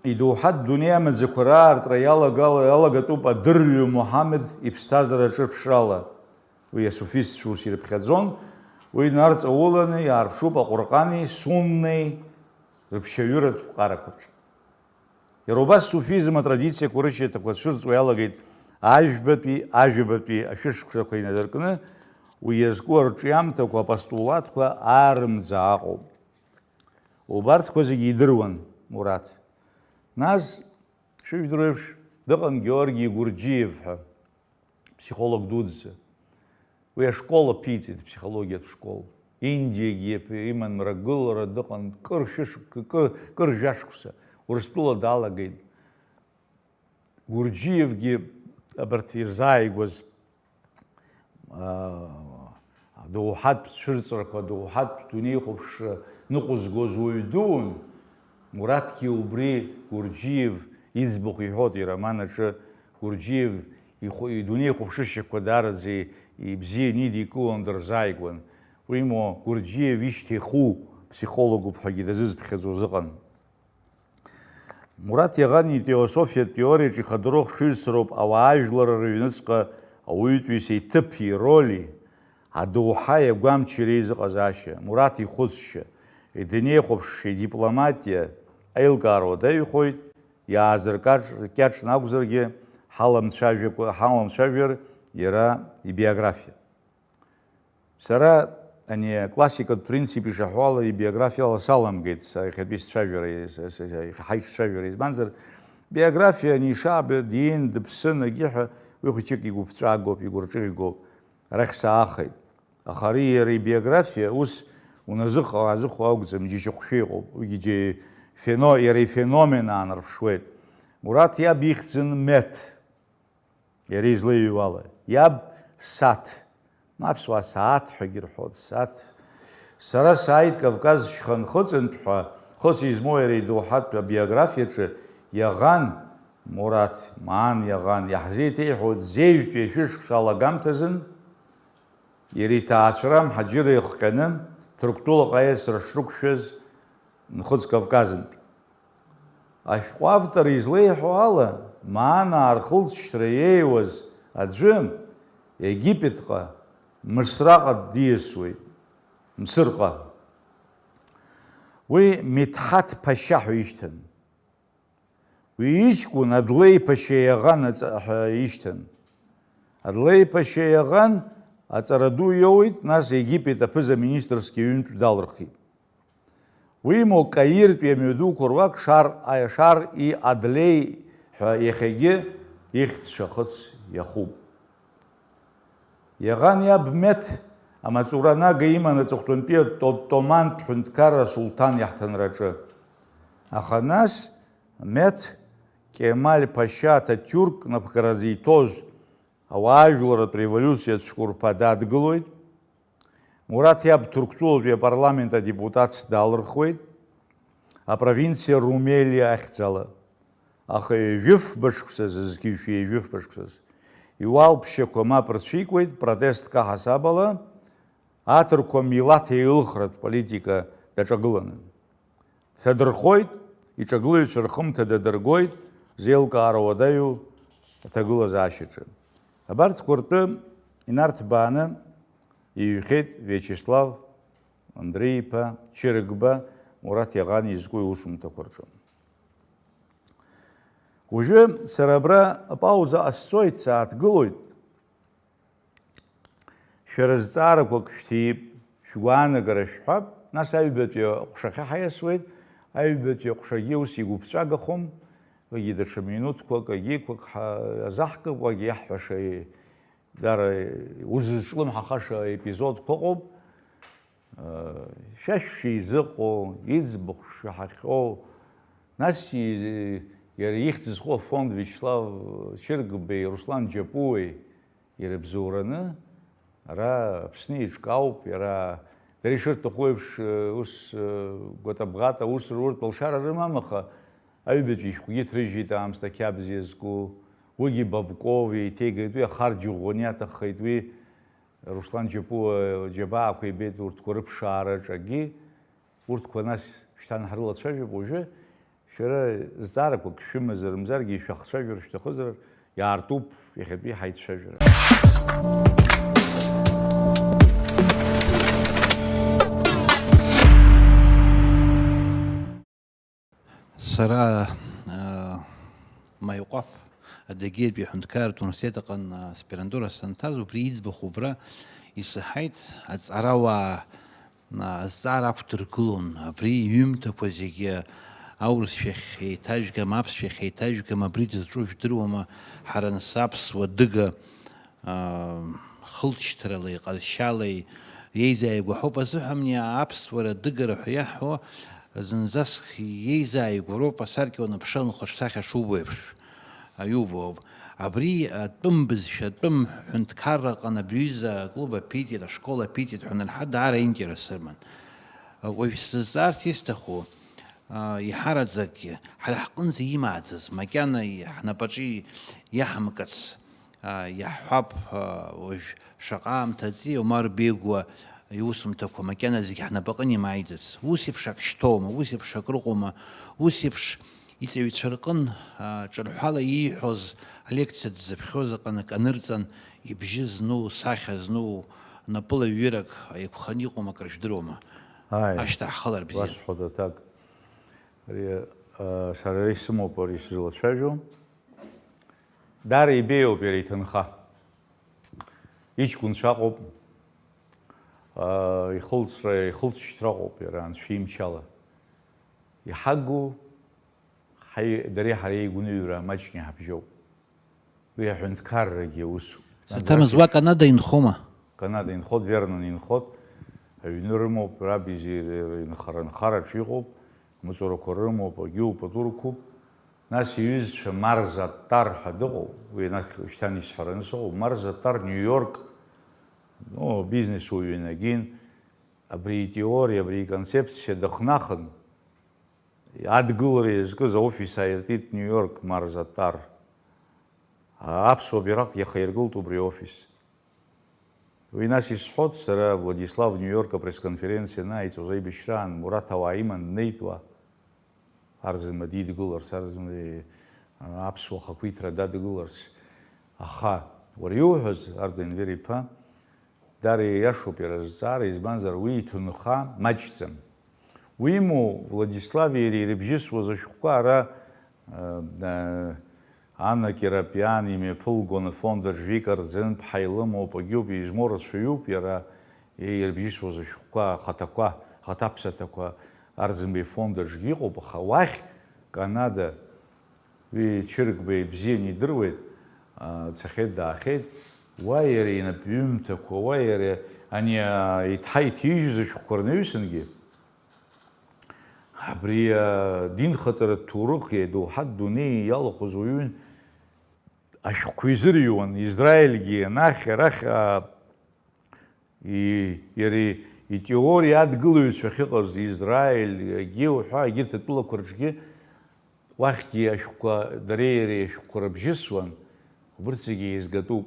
идоуҳатә дунеи амаӡақәа раартра иалагала-, иалагатәуп адырҩы Муҳаммед иԥсҭазаара аҿырԥшрала. Уи асуфистцәа ус ирыԥхьаӡон, уи нарҵауланы иаарԥшуп Аҟәырҟани Суннеи рыԥшьаҩыратә ԥҟарақәа рҿы. Иара убас суфизм атрадициақәа рышьаҭақәа цәырҵуа иалагеит ажәбатәи, ажәабатәи ашәышықәсақәа инадыркны, уи иазку арҿиамҭақәа, апостулатқәа аарымӡаа аҟоуп. Убарҭқәа зегьы идыруан Мураҭ. Нас, шыжәдыруеиԥш, дыҟан Георги Гурџьиев ҳәа, ԥсихолог дуӡӡа. Уи ашкол аԥиҵеит, аԥсихологиатә школ. Индиагьы иаԥ-, иман мрагылара, дыҟан, кыр шәышықәса, кыр, кыр жәашықәса Урыстәыла далагеит. Гурџьиевгьы абарҭ ирзааигәаз, аа, адоуҳатә цәырҵрақәа, адоуҳатә дунеихәаԥшра ныҟәызгоз уаҩ дуун. Мураҭгьы убри Гурџьиев иӡбахә иҳәоит ироман аҿы, Гурджиев ихәы-, идунеихәаԥшышьақәа даараӡа ибзианы идикылон, дырзааигәан. Уимоу, Гурджиев ишьҭа иху ԥсихологуп ҳәагьы дазызԥхьаӡоз ыҟан. Мураҭ Иаӷани ифилософиатә теориаҿы ихадароу хшыҩзцароуп ауаажәлар рыҩныҵҟа ауаҩытәыҩса иҭыԥи ироли, адоуҳаи агәамчи реизыҟазаашьа, Мураҭ ихәыцшьа, идунеихәаԥшшьа, идипломатиа аилкаара уадаҩхоит, иаазыркьаҿ-, кьаҿны акәзаргьы, ҳаламцәажәакәа-, ҳаламцәажәар иара ибиографиа. Сара ани аклассикатә принцип ишаҳәо ала ибиографиала саламгеит, са иахьатәи сцәажәара, с-, с-, с-, ҳаиццәажәара, избанзар, биографиа ани ишаабо диин, дыԥсын, агьиҳәа, уи хәыҷык игәыԥҵәагоуп, игәырҿыӷьгоуп, арахь саахеит. Аха ари иара ибиографиа ус уназыҟа-, уаазыҟоу акәӡам, џьашьахәшәа иҟоуп, уигьы џьа-, фено-, иара ифеномен аанарԥшуеит. Мураҭ иаб ихьӡын Меҭ. Иара излеиҩуала, иаб Саҭ, аԥсуаа сааҭ ҳәагьы рҳәоит, Саҭ. Сара сааит Кавказ шьха нхыҵынтә ҳәа, хыс измоу иара идоуҳатә абиографиаҿы иаӷан, Мураҭ, Маан иаӷан, иаҳзеиҭеиҳәоит зежәтәи ашәышықәса алагамҭазын, иара иҭаацәара мҳаџьырра ихҟьаны, Ҭырқәтәылаҟа аиасра шрықәшәаз, Нхыҵ Кавказынтә. Ашәҟәы автор излеиҳәо ала, Маанаа рхылҵшьҭра иеиуаз аӡәы Египетҟа, Мысраҟа диасуеит, Мсырҟа. Уи Миҭҳаҭ Ԥашьа ҳәа ишьҭан. Уи иҷкәын Адлеи Ԥашьа Иаӷан аҵа-, ҳәа ишьҭан. Адлеи Ԥашьа Иаӷан аҵара ду иоуит, нас Египет аԥыза-министрс ҩынтә далырхит. Уимоу, Каиртәи амҩадуқәа руак Шар, Шар-и Адлеи ҳәа иахьагьы ихьӡ шахыц иахуп. Иаӷан иаб Меҭ амаҵура анага иман аҵыхәтәантәи отто-, отто-, отомантә ҳәынҭқарра асулҭан иаҳҭынраҿы. Аха нас Меҭ Кемаль Ԥашьа Аҭатиурк напхгара зиҭоз ауаажәларратә револиуциа ацәқәырԥа дадгылоит. Мураҭ иаб Ҭырқәтәылатәи апарламент адепутатс далырхуеит, апровинциа Румелиа ахьӡала. Аха ҩажәи фба шықәсазы, зқьи жәшәи ҩажәи фба шықәсазы, иуалԥшьақәа мап рцәикуеит, протестк аҳасабала, аҭырқәа милаҭ еилыхратә политика даҿагыланы. Дҭадырхоит, иҿагылаҩцәа рхымҭа дадыргоит зеилкаара уадаҩу аҭагылазаашьаҿы. Абарҭқәа ртәы инарҭбааны иҩхьеит Виачеслав Андреи-иԥа Чырыгба Мураҭ Иаӷан изку иусумҭақәа рҿы. Уажәы сара абра апауза ҟасҵоит, сааҭгылоит. Шәара зҵаарақәак шәҭип, шәгәаанагара шәҳәап, нас аҩбатәи аҟәшахьы ҳаиасуеит, аҩбатәи аҟәшагьы ус игәыԥҵәагахом, уигьы даҽа минуҭқәак, агьиқәак ҳа-, азаҳкып, уагь иаҳҳәаша, дара узызҿлымҳахаша епизодқәа ыҟоуп. Шәа шәшеизыҟоу, иӡбахә шәаҳахьоу, нас и-, иара ихьӡ зху афонд Виачеслав Чыргбеи, Руслан Џьапуеи, ирыбзоураны, ара Аԥсны еиҿкаауп, иара, дара ишырҭаху еиԥш, ус, гәатабӷата аус руртә алшара рымам, аха аҩбатәи ишәҟәгьы ҭрыжьит аамсҭа қьабз иазку, уигьы Бабков еиҭеигеит, уи ахарџь ӷәӷәаны иаҭаххеит, уи Руслан Џьапуа џьабаақәа ибеит урҭқәа рыԥшаараҿ акгьы, урҭқәа нас шьҭа ҳрылацәажәап уажәы. Шәара зҵаарақәак шәымазар, мзаргьы шәахцәажәар шәҭахызар, иаартуп иахьатәи ҳаицәажәара. Сара, аа, Маиҟәаԥ Адыгеитәи аҳәынҭқарратә университет аҟны аспирантура санҭаз, убри иӡбахә убра исаҳаит, аҵарауаа азҵаара ақәдыргылон, абри иҩымҭақәа зегьы аурысшәахь еиҭажәгам, аԥсшәахь еиҭажәгам, абри дызҿу жәдыруама, ҳара нас аԥсуа дыга, аа, хылҵшьҭралеи ҟазшьалеи еизааигәахоуп азыҳәан, аԥсуара дыгара ҳәа иаҳҳәо зынӡаск еизааигәароуп, асаркьа уаныԥшы анхәаҿсахьа шубо еиԥш. Иубоуп. Абри атәым бызшәа, атәым ҳәынҭқарраҟны абри аҩыза аклуб аԥиҵеит, ашкол аԥиҵеит ҳәа анырҳа, даара интерес сыман. Уажә сзызҵаарц исҭаху, Иҳараӡакгьы ҳара ҳҟынӡа имааӡаз, макьана ҳнапаҿы иаҳамкыц, иаҳҳәап, уажә шаҟа аамҭа аҵи Омар Бегуа иусумҭақәа макьана зегь ҳнапаҟны имааиӡац. Ус еиԥш ак шьҭоума, ус еиԥш ак рыҟоума, ус еиԥш иҵаҩцәа рҟын ҿырҳәала ииҳәоз алекциа дзыԥхьоз аҟны акы анырҵан, ибжьы зну, сахьа зну, напыла ҩырак еиқәханы иҟоума, акры жәдыруама? Ааи, ашьҭа ҳхылар бзиан. Уасҳәоит аҭак. Ари, а, сара исымоуп ари сызлацәажәо. Даара ибеиоуп иара иҭынха. Иҷкәынцәа ыҟоуп. А, ихылҵра, ихылҵшьҭра ыҟоуп иара анцәа имчала. Иҳагу, ҳаи-, дареи ҳареи игәныҩра маҷны иҳабжьоуп. Уи аҳәынҭқаррагьы усуп. Саҭамыз, уа Канада инхома? Канада инхот, Вернон инхот. Аҩны рымоуп, раб изи-, инхара, нхараҿы иҟоуп, амаҵурақәа рымоуп, агьоуп, атурқәоуп. Нас иҩызцәа Марза Аттар ҳәа дыҟоуп, уи анахь шьҭан исҳәараны сыҟоуп. Марза Аттар Нью-Йорк, ну, бизнес уаҩын, агьин, абри итеориа, абри иконцепциа дахнахын, адгылара иазкыз аофис ааиртит Нью-Йорк Марза Аттар. Аԥсуа бираҟ иахаиргылт убри аофис. Уи нас исҳәот, сара Владислав Нью-Йорк апресс-конференциа анааиҵоз аибашьраан, Мураҭ ауаа иман днеит уа. Арӡынба дидгыларц, Арӡынба, э, аԥсуа хақәиҭра дадгыларц. Аха, уара иуҳәаз, Арда Енвер иԥа, даара ииашоуп иара зҵаара, избанзар, уи иҭынха маҷӡам. Уимоу, Владислави иареи ирыбжьысуаз ашәҟәқәа ара, э, э, Анна Керапиан имҩаԥылгон афонд аҿ Вика Рӡынԥҳа илымоуп, агьоуп, измоу рацәаҩуп иара ирыбжьысуаз ашәҟәқәа, ахаҭақәа, ахаҭаԥсаҭақәа Арӡынбеи афонд аҿгьы иҟоуп, аха уахь, Канада, уи Чыргба ибзианы идыруеит, а, дцахьеит, даахьеит, уа иара инапҩымҭақәа, уа иара ани, а, иҭҳа иҭижьыз ашәҟәқәа рнаҩсангьы, абри, а, динхаҵаратә ҭоурых иадоуҳатә дунеи иалахәыз уаҩын, ашәҟәқәа изырҩуан, Израильгьы анахь, арахь, а, и-, иара итеориа адгылаҩцәа ахьыҟаз, Израиль, егьи уҳәа, егьырҭ атәылақәа рҿгьы, уахьгьы ашәҟәқәа, дареи иареи ашәҟәқәа рыбжьысуан, убырҭ зегьы еизгатәуп.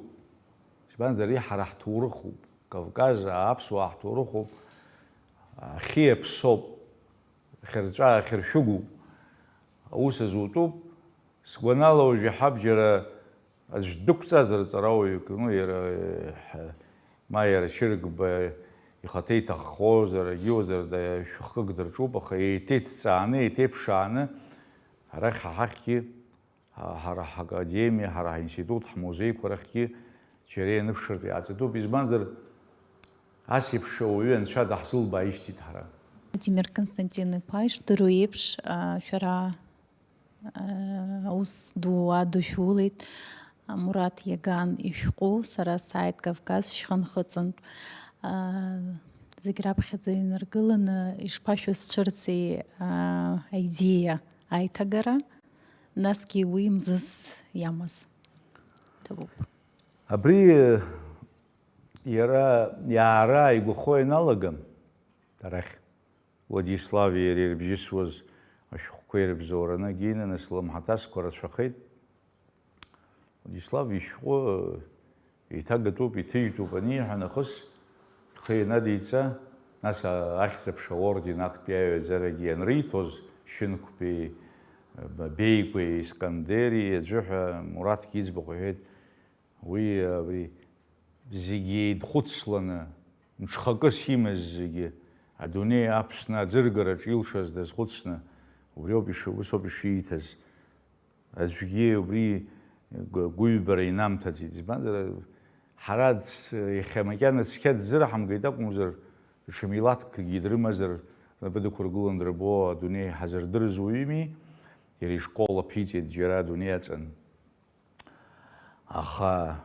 Избанзар, ари ҳара ҳҭоурыхуп, Кавказ, аԥсуаа ҳҭоурыхуп, ахьи аԥсоуп, ахьырҵәа-, ахьыршәыгуп, аус азутәуп. Сгәанала, уажә иаҳа абџьара аӡә дықәҵазар, ҵарауаҩык, ну, иара, ҳ-, ма иара Чыргба ихаҭа иҭаххозар, егьиуазар, да-, шәыхкык дырҿуп, аха еиҭа иҭҵааны, еиҭа иԥшааны, арахь ҳа ҳахьгьы, ҳа-, ҳара ҳакадемиа, ҳара ҳаинститут, ҳмузеиқәа рахьгьы џьара ианыԥшыртә иааҵатәуп. Избанзар, ас еиԥш ауаҩы анцәа даҳзылбааижьҭеит ҳара. Владимир Константин-иԥа, ишдыру еиԥш, а, шәара Аус ду адушәулеит, Мураҭ Иаган ишәҟәы, сара сааит Кавказ шьханхыҵынтә. Зегь раԥхьаӡа инаргыланы ишԥашәызцәырҵи аидеиа аиҭагара, насгьы уи мзызс иамаз ҭабуп. Абри иара иаара игәахо ианалага, арахь Владислави иареи ирыбжьысуаз ашәҟәқәа ирыбзоураны агьины, нас лымҳаҭасқәа рацәахеит. Владислав ишәҟәы еиҭагатәуп, иҭыжьтәуп аниҳәа нахыс, ихы ианадиҵа, нас а-, Ахьӡ-аԥша аорден актәи аиаҩаӡарагьы ианриҭоз, Шьынқәбеи, Беигәеи, Искандери аӡәы ҳәа Мураҭгьы иӡбахә иҳәеит. Уи абри зегьы еидхәыцланы, мҽхакыс имаз зегьы, адунеи Аԥсны аӡыргараҿ илшаз дазхәыцны, убриоуп иши-, усоуп ишииҭаз. Аӡәгьы убри гәы-, гәыҩбара инамҭаӡеит. Избанзар, ҳара ц-, иахьа макьана цқьа дзырҳамгеит акәымзар, даҽа милаҭкгьы дрымазар, рнапы дықәыргылан дырбо адунеи ҳазырдырыз уаҩыми, иара ишкол аԥиҵеит џьара адунеи аҵан. Аха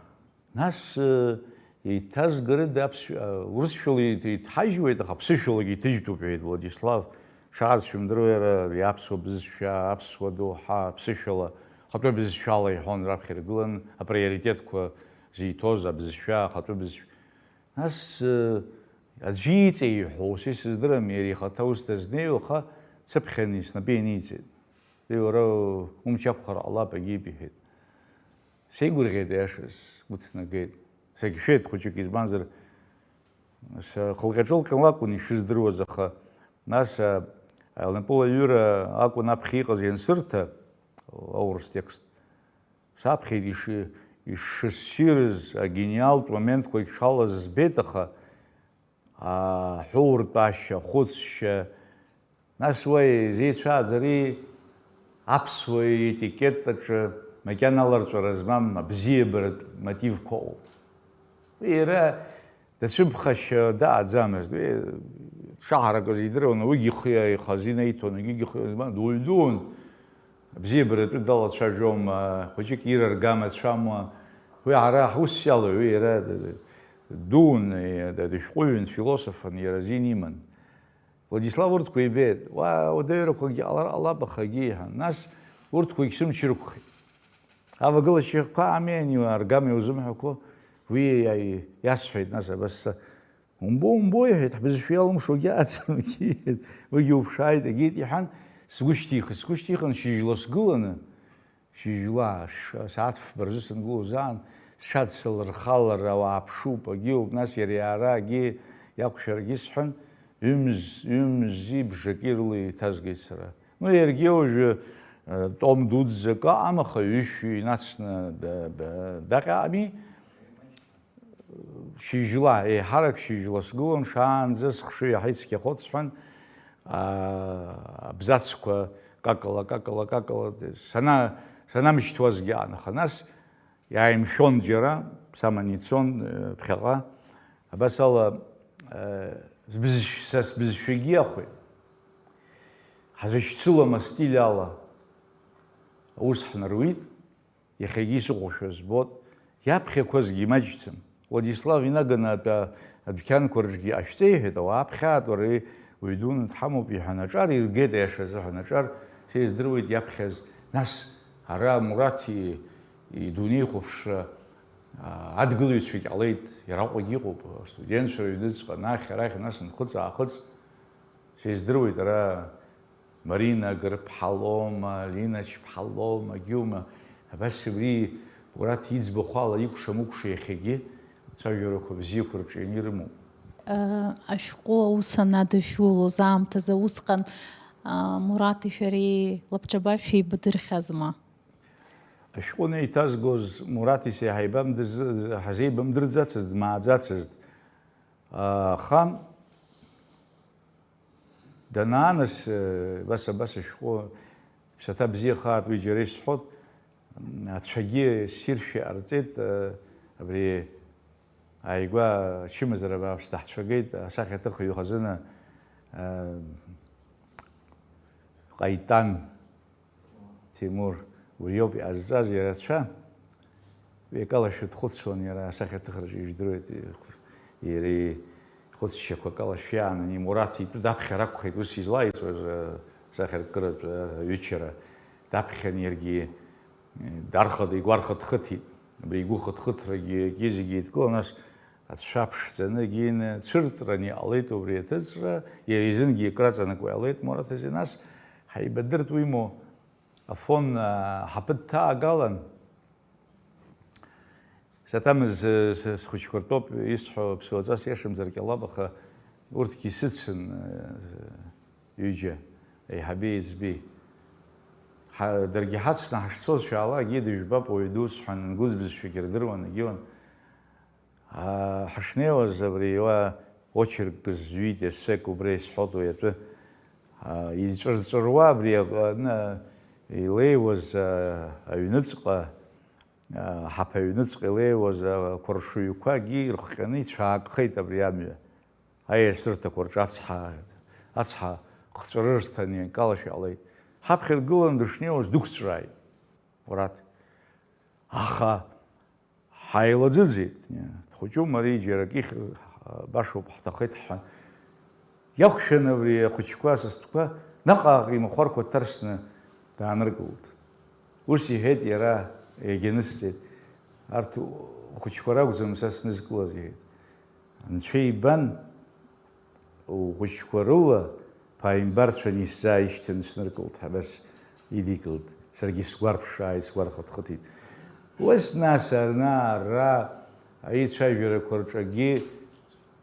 нас, э, еиҭазгарыда аԥсшәа, э, урысшәала еит-, еиҭҳажьуеит, аха ԥсышәалагьы иҭыжьтәуп, иҳәеит Владислав. Дшааз шәымдыруеи, иара ари аԥсуа бызшәа, аԥсуа доуҳа, ԥсышәала, ахатәы бызшәала иҳәон раԥхьа иргылан, априоритетқәа зиҭоз абызшәа, ахатәы бызшәа. Нас, э, аӡәы иҵеи иҳәо, ус исыздырам, иара ихаҭа ус дазнеиуа, аха Дсыԥхьаны снапы ианиҵеит. Уи уара умч ақәхар ҟалап, егьип, иҳәеит. Сеигәырӷьеит, аиашаз, сгәы ҭнагеит. Сагьшәеит хәыҷык, избанзар, схылҟьаҿылҟьан лакәын ишыздыруаз, аха нас, а, лнапылаҩыра акәын аԥхьа иҟаз иансырҭа, аурыс текст. Саԥхьеит иши-, ишыссирыз агениалтә моментқәагь шалаз збеит, аха, аа, аҳәоуртәашьа, ахәыцшьа, нас уа изеицәааӡари аԥсуа етикет аҿы макьана аларҵәара змам абзиабаратә мотивқәа ыҟоуп. Уи иара дацәыԥхашьа дааӡамызт. Уи дшаҳаракыз идыруан, уигьы ихы ихазы инаиҭон, егьигьы ихы, дуаҩ дуун, абзиабаратәы далацәажәом, хәыҷык ир аргамацәам. Уи ара ҳус иалоу, уи иара д-, д-, дуун, д-, д-, дышәҟәыҩҩын, философын, иара азин иман. Владислав урҭқәа ибеит, уа, уадаҩрақәакгьы ҟалар ҟалап, ахагьы иҳәан. Нас урҭқәагь сымч ырқәхеит. Авагылашьақәа ами ани аргама иузымҳәақәо, уи иа-, иасҳәеит, нас абасса, умбо, умбо, иҳәеит, ҳбызшәа иалымшогьы аӡам, егьиҳәеит, уигьы уԥшааит, егьиит, иҳәан, сгәы шьҭихит, сгәы шьҭихын, шьыжьла сгыланы, шьыжьла, ш-, сааҭ фба рзы сангылоз аан, сҽадсылархалар ауаа ԥшуп, агьиуп, нас иара иаараагьы иақәшәаргьы сҳәан, ҩымз, ҩымзи бжаки рыла еиҭазгеит сара. Ну, иаргьы уажәы, э, том дуӡӡак ыҟам, аха ҩышәи нацны да-, да-, даҟьа ами. Шьыжьла, еиҳарак шьыжьла сгылон, шаанӡа схшыҩ иаҳа ицқьахоит сҳәан, аа, абзацқәа какала, какала, какала, сана-, санамышьҭуазгьы аан, аха нас иааимшәон џьара, саман ицон, э, ԥхьаҟа. Абас ала, э, сбызшә-, са сбызшәагьы иахәеит. Ҳазышьцылам астиль ала аус ҳнаруит. Иахьагьы исыхәошәа збот, иаԥхьақәазгьы имаҷӡам. Владислав инаганы атәа адәқьанқәа рҿгьы ашәҵеиҳәеит, ауаа аԥхьаатәара уаҩ дуны дҳамоуп, иҳәан, аҿар иргеит, аиаша азыҳәан, аҿар сеиздыруеит иаԥхьаз. Нас ара Мураҭ и-, идунеихәаԥшра, а, адгылаҩцәагь ҟалеит, иара Аҟәагьы иҟоуп, астудентцәа рыҩныҵҟа, анахь, арахь, нас нхыҵ-аахыҵ. Сеиздыруеит, ара Марина Гырԥҳа лоума, Лина Чԥҳа лоума, Гиума, абас абри Мураҭ иӡбахә ала икәша-мыкәша иахьагьы ацәажәарақәа бзиақәа рҿианы ирымоуп. Э, ашәҟәы аус анадышәулоз аамҭазы усҟан, а, Мураҭи шәареи лабҿаба шәеибадырхьазма? Ашәҟәы анеиҭазгоз Мураҭи сеи ҳаибамдырз-, ҳазеибамдырӡацызт, дмааӡацызт. Аха данааныс, э, абас, абас ашәҟәы, ԥсаҭа бзиахааит, уи џьара исҳәот, ацәагьы ссиршәа иҟарҵеит, э, абри ааигәа ачымазара бааԥс даҳцәагеит, асахьаҭыхҩы хазына, э, Ҟаитан. Ҭемур, убриоуп иҟазҵаз иарацәа. Уи акалашәа дхәыцуан иара асахьаҭыхраҿы, ижәдыруеит, иара ихәыцшьақәа акалашәа иаанын, Мураҭ итәы даԥхьар акәхеит ус излаиҵуаз, асахьаркыратә аҩычара даԥхьан иаргьы, дархада игәархыҭхыҭит, абри игәы хыҭхыҭрагьы, акгьы зегьы еидкылан, нас Ацәа ԥшӡаны егьины цәырҵран иҟалеит убри аҭыҵра, иара изынгьы икраҵанакуа иҟалеит Мураҭ азы. Нас ҳаибадырт уимоу, Афон, а, ҳаԥы дҭаагалан, саҭамыз, э, с-, схәыҷқәа ртәоуп исҳәо, ԥсуаҵас иашамзар ҟалап, аха урҭгьы сыцын, э, ҩыџьа аиҳаби еиҵби. Ҳа-, даргьы ҳацны ҳашцоз, шәаала, егьи дыжәбап, уаҩ ду, сҳәан, англыз бызшәагьы рдыруан, егьиуан. Аа, ҳашнеиуаз абри уа очерк зҩит, есек убра исҳәот уи атәы. Аа, иҵәырҵәыруа абри акы-, аны илеиуаз, аа, аҩныҵҟа, аа, ҳаԥ аҩныҵҟа илеиуаз ақәаршҩқәагьы ирхҟьаны ицәаакхеит абри амҩа. Аиасырҭақәа рҿы ацҳа, ацҳа хҵәарырҭан ианкалашәа иҟалеит. Ҳаԥхьа дгыланы дышнеиуаз дықәҵәрааит Мураҭ. Аха ҳаилаӡыӡеит, дхәыҷума ари, џьара акы ихьыр, башоуп, ҳҭахеит ҳҳәан. Иақәшәан абри ахәыҷқәа, асасцәа, наҟ-ааҟ имахәарқәа дҭарсны дааныркылт. Ус иҳәеит иара, иагьанысҵеит, арҭ ухәыҷқәа ракәӡам са снызкылаз, иҳәеит. Анцәа ибан, ухәыҷқәа рыла Ԥааимбарцәан исзааишьҭын, сныркылт, ҳәа абас идикылт. Саргьы сгәарԥшааит, сгәархыҭхыҭит. Уи нас ана-ара аицәажәарақәа рҿагьы,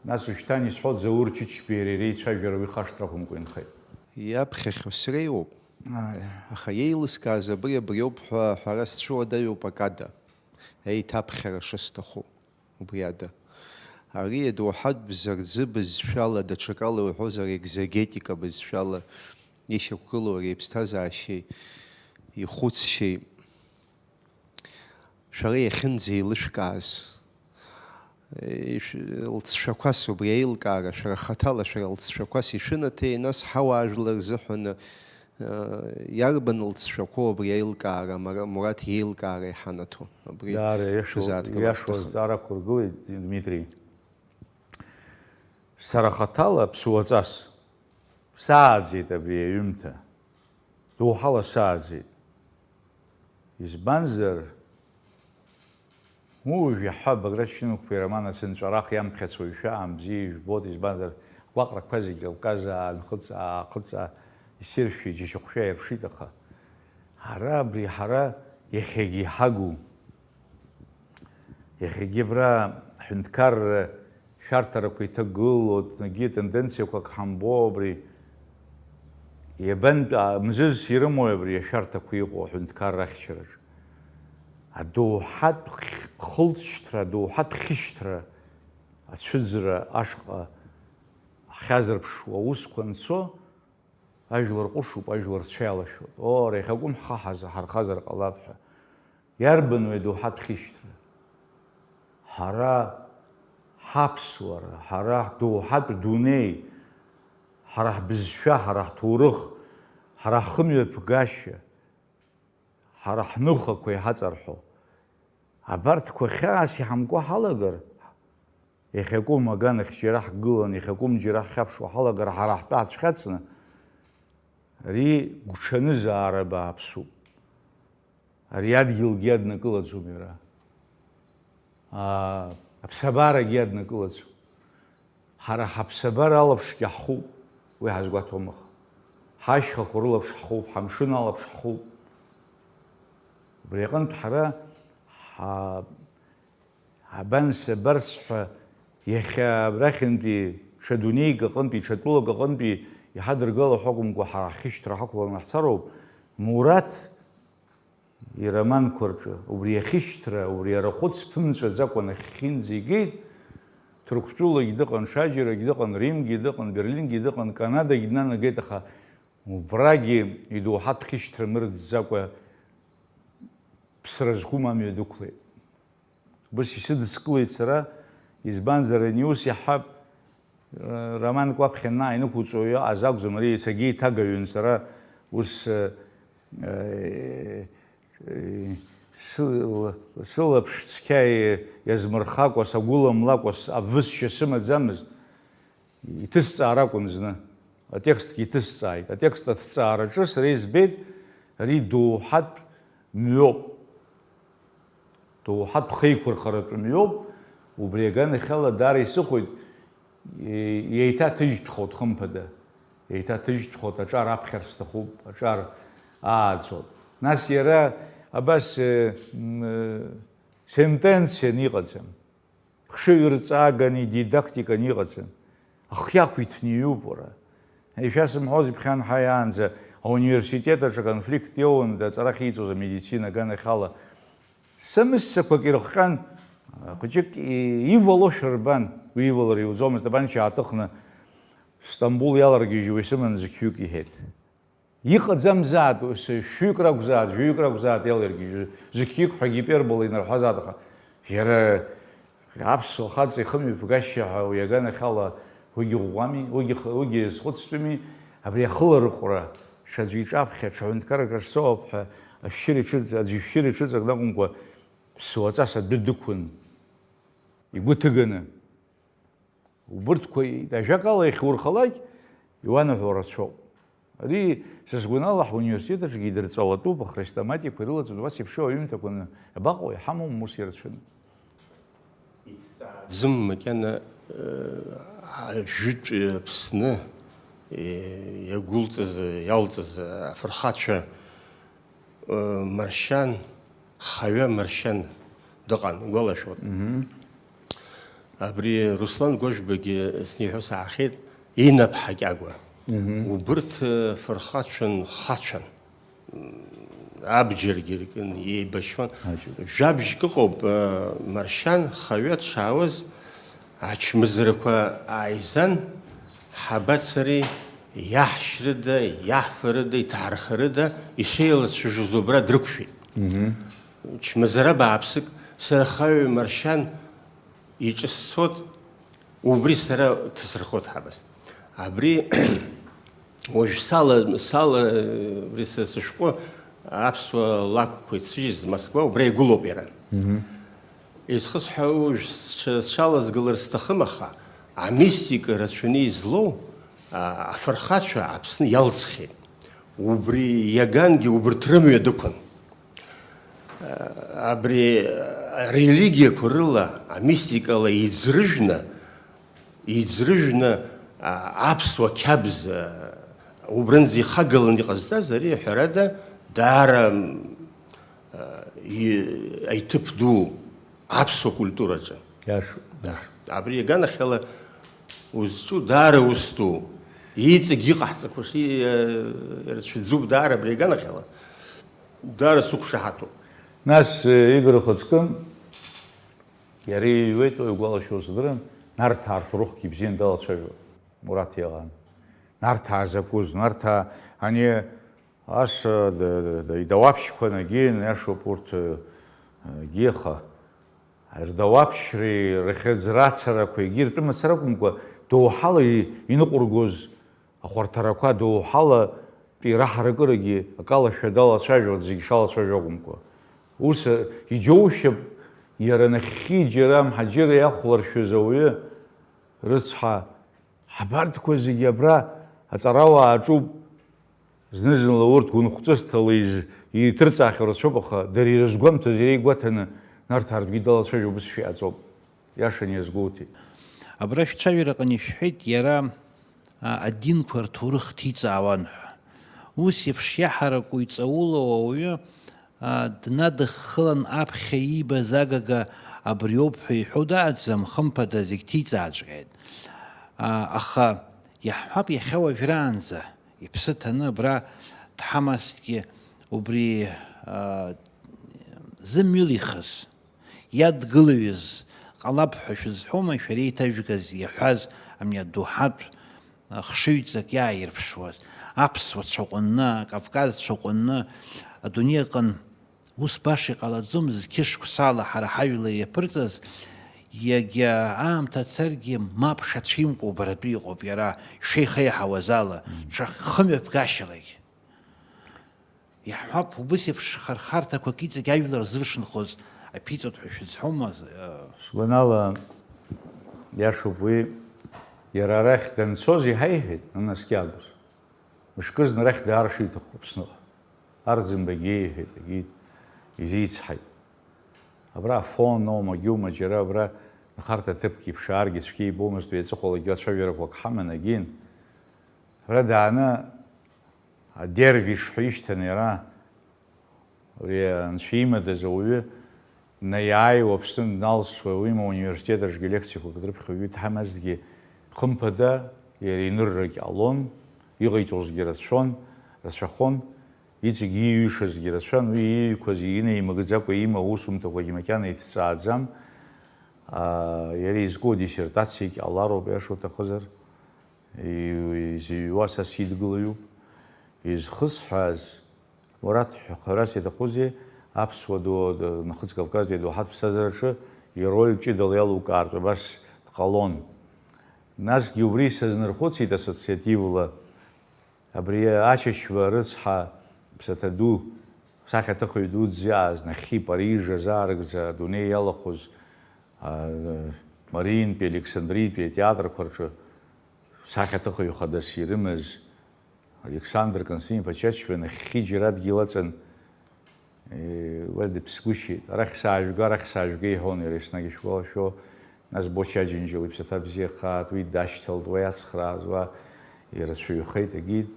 нас ушьҭан исҳәо Заур Чычбеи иареи реицәажәара уи хашҭра акәымкәа инхеит. Иаԥхьахьоу среиуоуп. Ааи. Аха иеилыскааз абри абриоуп ҳәа аҳәара сцәыуадаҩуп акада, еиҭаԥхьара шысҭаху. Убри ада. Ари адоуҳатә бзарӡы бызшәала, даҽакала иуҳәозар, екзегетика бызшәала ишьақәгылоу ари иԥсҭазаашьеи ихәыцшьеи шәара иахьынӡеилышәкааз, ишә-, лҵшәақәас убри аилкаара, шәара хаҭала шәара лҵшәақәас ишәынаҭеи, нас ҳауаажәлар рзыҳәаны Иарбан лҵшәақәоу абри аилкаара, Мара-, Мураҭ иеилкаара иҳанаҭо? Абри Даара иашоу, шәзааҭгылар иашоу шәҭахын. Азҵаара ақәыргылеит, Дмитри. Сара хаҭала ԥсуаҵас сааӡеит абри аҩымҭа. Доуҳала сааӡеит. Избанзар, Уажә иаҳҳәап, Баграт Шьынқәба ироман Ацынҵәарах иамԥхьац уаҩ шәаам, бзиа ижәбоит, избанзар, агәаҟрақәа зегьы Кавказ аанхыҵ-аахыҵ исыршәит, џьашьахәшәа ирԥшит, аха ҳара абри ҳара иахьагьы иҳагу, иахьагьы абра ҳҳәынҭқарра шәарҭарақәа иҭагылоу, егьи тенденциақәак ҳамбо абри, иабантә-, а, мзызс ирымои абри ашәарҭақәа иҟоу аҳәынҭқарра ахьчараҿ? Адоуҳатә х-, хылҵшьҭра, адоуҳатә хьышьҭра ацәыӡра ашҟа ҳахьазырԥшуа аусқәа анцо, ажәлар ҟәышуп, ажәлар рцәа иалашәоит. Оо, иахьакәым ҳхы ҳаза-, ҳархазар ҟалап ҳәа. Иарбан уи адоуҳатә хьышьҭра? Ҳара ҳаԥсуара, ҳара ҳдоуҳатә дунеи, ҳара ҳбызшәа, ҳара ҳҭоурых, ҳара ҳхымҩаԥгашьа, ҳара ҳныхақәа иҳаҵарҳәо. Абарҭқәа хьаас иҳамкуа ҳалагар, иахьакәым аганахь џьара ҳгылан, иахьакәым џьара ҳхьаԥшуа ҳалагар, ҳара ҳтәы ацәхьаҵны, ари гәҽанызаара бааԥсуп. Ари адгьылгьы иаднакылаӡом иара. Аа, аԥсабарагьы иаднакылаӡом. Ҳара ҳаԥсабара алаԥшгьы ҳхуп, уи ҳазгәаҭом аха. Ҳашьхақәа рылаԥш ҳхуп, ҳамшын алаԥш ҳхуп. Убри аҟынтә ҳара ҳа-, ҳабанс-, абарс ҳәа иахьа абрахьынтәи ҽа дунеик аҟынтәи, ҽа тәылак аҟынтәи иҳадыргало ҳәа акәымкәа, ҳара ҳхьышьҭра ҳақәланы ҳцароуп. Мураҭ ироманқәа рҿы убри ахьышьҭра, убри арахәыц ԥымҵәаӡакәа нахьхьынӡа игеит, Ҭырқәтәылагь дыҟан, Шаџьарагь дыҟан, Римгьы дыҟан, Берлингьы дыҟан, Канадагь днанагеит, аха убрагьы идоуҳатә хьышьҭра мырӡӡакәа ԥсра зқәым амҩа дықәлеит. Убыс исыдыскылеит сара, избанзар, ани ус иаҳҳәап, р-, романк уаԥхьа анааинықәуҵо иҟаз акәӡам, ари еицагьы иҭагаҩын сара, ус, э, э, э, сы-, сылаԥш цқьа иазмырхакәа, сагәыламлакәа, с-, авысшьа сымаӡамызт. Иҭысҵаар акәын зны. Атекстгьы иҭысҵааит. Атекст аҭҵаараҿы сара избеит, ари доуҳатә мҩоуп. Доуҳатә хеиқәырхаратә мҩоуп. Убри аганахьала даара исыхәоит, е-, еиҭаҭыжьтәхоит, хымԥада. Еиҭаҭыжьтәхоит, аҿар аԥхьар сҭахуп, аҿар ааӡоит. Нас иара абас, э, м, э, сентенцианы иҟаӡам. Хшыҩрҵагани дидактикани иҟаӡам. Ахы иақәиҭны иҩуп уара. Ишәасымҳәоз иԥхьан ҳаиаанӡа ауниверситет аҿы аконфликт иоуан, аҵара ахьиҵоз амедицина аганахьала. Сымыссақәак ирыхҟьан, хәыҷык и-, ивалошәа рбан, уи ивалар иуӡомызт, абанча ааҭыхны Стамбул иаларгьежьуа исыман зқьҩык иҳәеит. Иҟаӡамзаат, ус, шәҩык ракәзаат, жәаҩык ракәзаат иаларгьежьуа, зқьҩык ҳәа гипербола инарҳәазаат, аха иара аԥсуа хаҵа ихымҩаԥгашьа ҳәа уи аганахьала уигьы ӷәӷәами, уигьы х-, уигьы зхәыцтәыми, абри ахыларыҟәра, ҽаӡәы иҿаԥхьа, ҽа ҳәынҭқаррак ахь соуап ҳәа ашәшьыра иҽы-, аӡәы ишәшьыра иҽыҵакны акәымкәа, ԥсуаҵас адәы дықәын, игәы ҭыганы. Убырҭқәа, ажәакала, иахьурхалак, иуанаҳәо рацәоуп. Ари, са сгәанала, ҳуниверситет аҿгьы идырҵалатәуп, ахрестоматикқәа ирылаҵатәуп, ас еиԥш аҩымҭақәа абаҟоу, иҳамоума ус ирацәаны? Иҭҵааӡам макьана, э, ажәытә Аԥсны иагәылҵыз, иалҵыз афырхацәа, Маршьан, хаҩа Маршьан дыҟан, гәалашәоит. Абри Руслан Гәажәбагьы сниҳәо саахьеит, Инап Ҳакьагәа. Убырҭ фырхацәан, хацәан. Абџьаргьы ркын, еибашьуан. Аџьа. Жәабжьк ыҟоуп, Маршьан хаҩа дшаауаз ачмазарақәа ааизан, ҳабацари, иаҳшьрыда, иаҳфарыда, иҭаархарыда, ишеилацәажәоз убра дрықәшәеит. Чмазара бааԥсык, сара хаҩ Маршьан иҿы сцот, убри сара дҭасырхот ҳабас. Абри уажә сала, сала, абри са сышәҟәы аԥсуа лакәқәа ицәыжьыз Москва, убра игылоуп иара. Изхысҳәаау уажә сҽ-, сҽалазгалар сҭахым, аха амистика рацәаны излоу, а, афырхацәа Аԥсны иалҵхьеит. Убри иагангьы убырҭ рымҩа дықәын. Абри арелигиақәа рыла, амистикала иӡрыжәны, иӡрыжәны, а, аԥсуа қьабз, а, убранӡа ихагалан иҟазҵаз ари, ҳәарада, даара, м, а, и-, аиҭыԥ ду аԥсуа культураҿы. Иашоуп, иашоуп. Абри аганахьала узҿу даара ус ду. Иҵегь иҟаҳҵақәо ши-, а, ирацәаӡуп даара абри аганахьала. Даара сықәшаҳаҭуп. Нас, э, Игор Хыҵкы, иара иҩуеит, уи игәалашәо сыздырам, Нарҭаа рҭоурыхгьы ибзианы далацәажәо, Мураҭ иаҟан. Нарҭаа закәыз, Нарҭаа, ани, ас, э, д-, д-, д-, идауаԥшьқәа нагин, иашоуп урҭ, э, геха. Рдауаԥшьреи рхьыӡрацарақәеи егьи ртәы мацара акәымкәа, доуҳала и-, иныҟәыргоз ахәарҭарақәа доуҳалатәи раҳаракырагьы акалашәа далацәажәон, зегь шалацәажәо акәымкәа. Ус, иџьоушьап, иара нахьхьи џьара мҳаџьырра иахәларшәыз ауаҩы рыцҳа, ҳабарҭқәа зегьы абра аҵарауаа аҿуп, зны-зынла урҭ гәынхәҵысҭала из-, иҭырҵаахьоу рацәоуп, аха дара ирызгәамҭаз иара игәаҭаны Нарҭаа ртәгьы далацәажәо бызшәа иҟаҵоуп. Иашан иазгәоуҭеит. Абра шәцәажәараҟны ишәҳәеит, иара, а, адинқәа рҭоурых ҭиҵаауан ҳәа. Ус еиԥш иаҳараку иҵаулоу ауаҩы, а, днадыххылан аԥхьа иибаз агага абриоуп ҳәа иҳәо дааӡам, хымԥада зегь ҭиҵааҵәҟьеит. А, аха иаҳҳәап, иахьа уажәраанӡа иԥсы ҭаны абра дҳамазҭгьы убри, а, зымҩылихыз. Иадгылаҩыз ҟалап ҳәа шәызҳәома, шәара еиҭажәгаз иаҳәаз ами адоуҳатә хшыҩҵак иааирԥшуаз, аԥсуа цәаҟәынны, акавказцәа ҟәынны, адунеи аҟын ус баша иҟалаӡом, зқьышықәсала ҳара ҳажәла иаԥырҵаз, иагьа аамҭа царгьы мап шацәимкуа убаратәы иҟоуп, иара ишеихеиҳауаз ала, ҽа хымҩаԥгашьалагь. Иаҳҳәап, убыс еиԥш хархарҭақәак иҵегь ажәлар зыршанхоз аԥиҵоит ҳәа шәызҳәома? Сгәанала, иашоуп уи, иара арахь данцоз иҳаиҳәеит, нанаскьа акәыз. Мышкызны арахь даара шиҭаху Аԥсныҟа. Арӡынбагьы иеиҳәеит, егьи изицҳаит. Абра Афон аума, Гьума џьара абра нхарҭа ҭыԥк иԥшааргьы цәгьа ибомызт, уи аҵыхәалагьы ацәажәарақәак ҳаман, егьин. Абра дааны Адервиш ҳәа ишьҭан иара, ари анцәа имадаз ауаҩы, наиааиуа Аԥсны дналҵуа, уимоу ауниверситет аҿгьы лекциақәак дрыԥхьо ҩы дҳамазҭгьы, хымԥада, иара иныррагь ҟалон, иҟаиҵозгьы рацәон, рацәахон, иҵегь ииҩышазгьы рацәан, уи ииҩқәаз инеимыгӡакәа има аусумҭақәагьы макьана иҭҵааӡам. Аа, иара изку адиссертациагь ҟалароуп, иашоу аҭахызар. Изыҩуа са сидгылаҩуп. Изхысҳәааз, Мураҭ ҳәа харас иаҭахузеи, аԥсуа ду, ду, Нхыҵ Кавказтәи адоуҳатә ԥсҭазаараҿы ироль ҷыдала иалукаартә абас дҟалон. Насгьы убри сазнархәыцит ассоциативла, абри Ачачба рыцҳа, ԥсаҭа ду, сахьаҭыхҩы дуӡӡа иааз, нахьхьи Париж азаарыгӡа адунеи иалахәыз, а, Мариинтәи, Александритәи атеатрқәа рҿы сахьаҭыхҩы хадас ирымаз Александр Константин-иԥа Чачба нахьхьи џьара адгьыл аҵан, э, уа дыԥсгәышьеит. Арахь саажәга, арахь саажәга, иҳәон иара еснагь ишәгәалашәо. Нас Боча Џьынџьал иԥсаҭа бзиахааит, уи дашьҭалт, уа иацхрааз, уа Ирацәаҩхеит, егьит.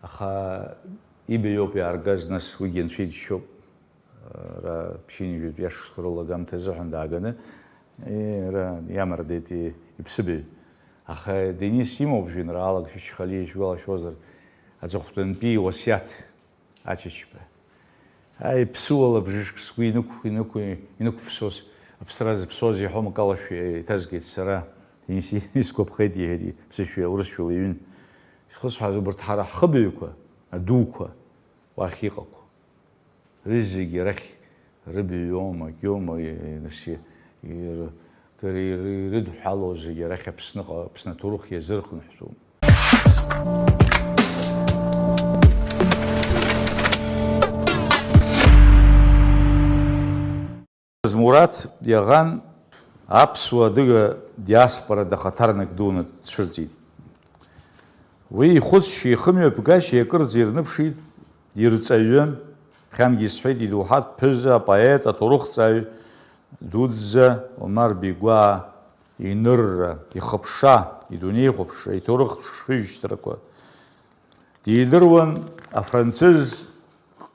Аха ибаҩоуп иааргаз, нас уигьы анцәа иџьшьоуп. Ара ԥшьынҩажәатәи ашықәсқәа рыла агамҭа азыҳәан дааганы, е, ара иамардеит и-, иԥсыбаҩ. Аха Денис имоуп жәеинраалак, Шәышьхалиа ишәгәалашәозар, аҵыхәтәантәи иуасиаҭ Ачачба. Аи, ԥсыуала бжышк сгәы инықә-, инықә-, инықәԥсоз, аԥсра зыԥсоз иҳәом акалашәа иҭазгеит сара, Денис исгәаԥхеит, иҳәеит, ԥсышәа урысшәала иҩын. Исхысҳәааз убарҭ ҳара ҳхыбаҩқәа, адуқәа, уахь иҟақәоу. Рызегьы арахь рыбаҩ иоума, егьиоума, и-, нас и-, ир-, дара ир-, ирыдҳәалоу зегьы арахь Аԥсныҟа, Аԥсны аҭоурых иазырхынҳәтәуп. Мураҭ иаӷан аԥсуа-адыга диаспорада хаҭарнак дуны дцәырҵит. Уи ихәыцшьа, ихымҩаԥгашьа акырӡа ирныԥшит, ирҵаҩы, хьангьы исҳәеит, идоуҳатә ԥыза, апоет, аҭоурыхҭҵааҩ дуӡӡа Омар Бигәаа инырра, ихыԥша, идунеихәаԥшра, иҭоурыхтә шыжьҭрақәа. Дидыруан афранцыз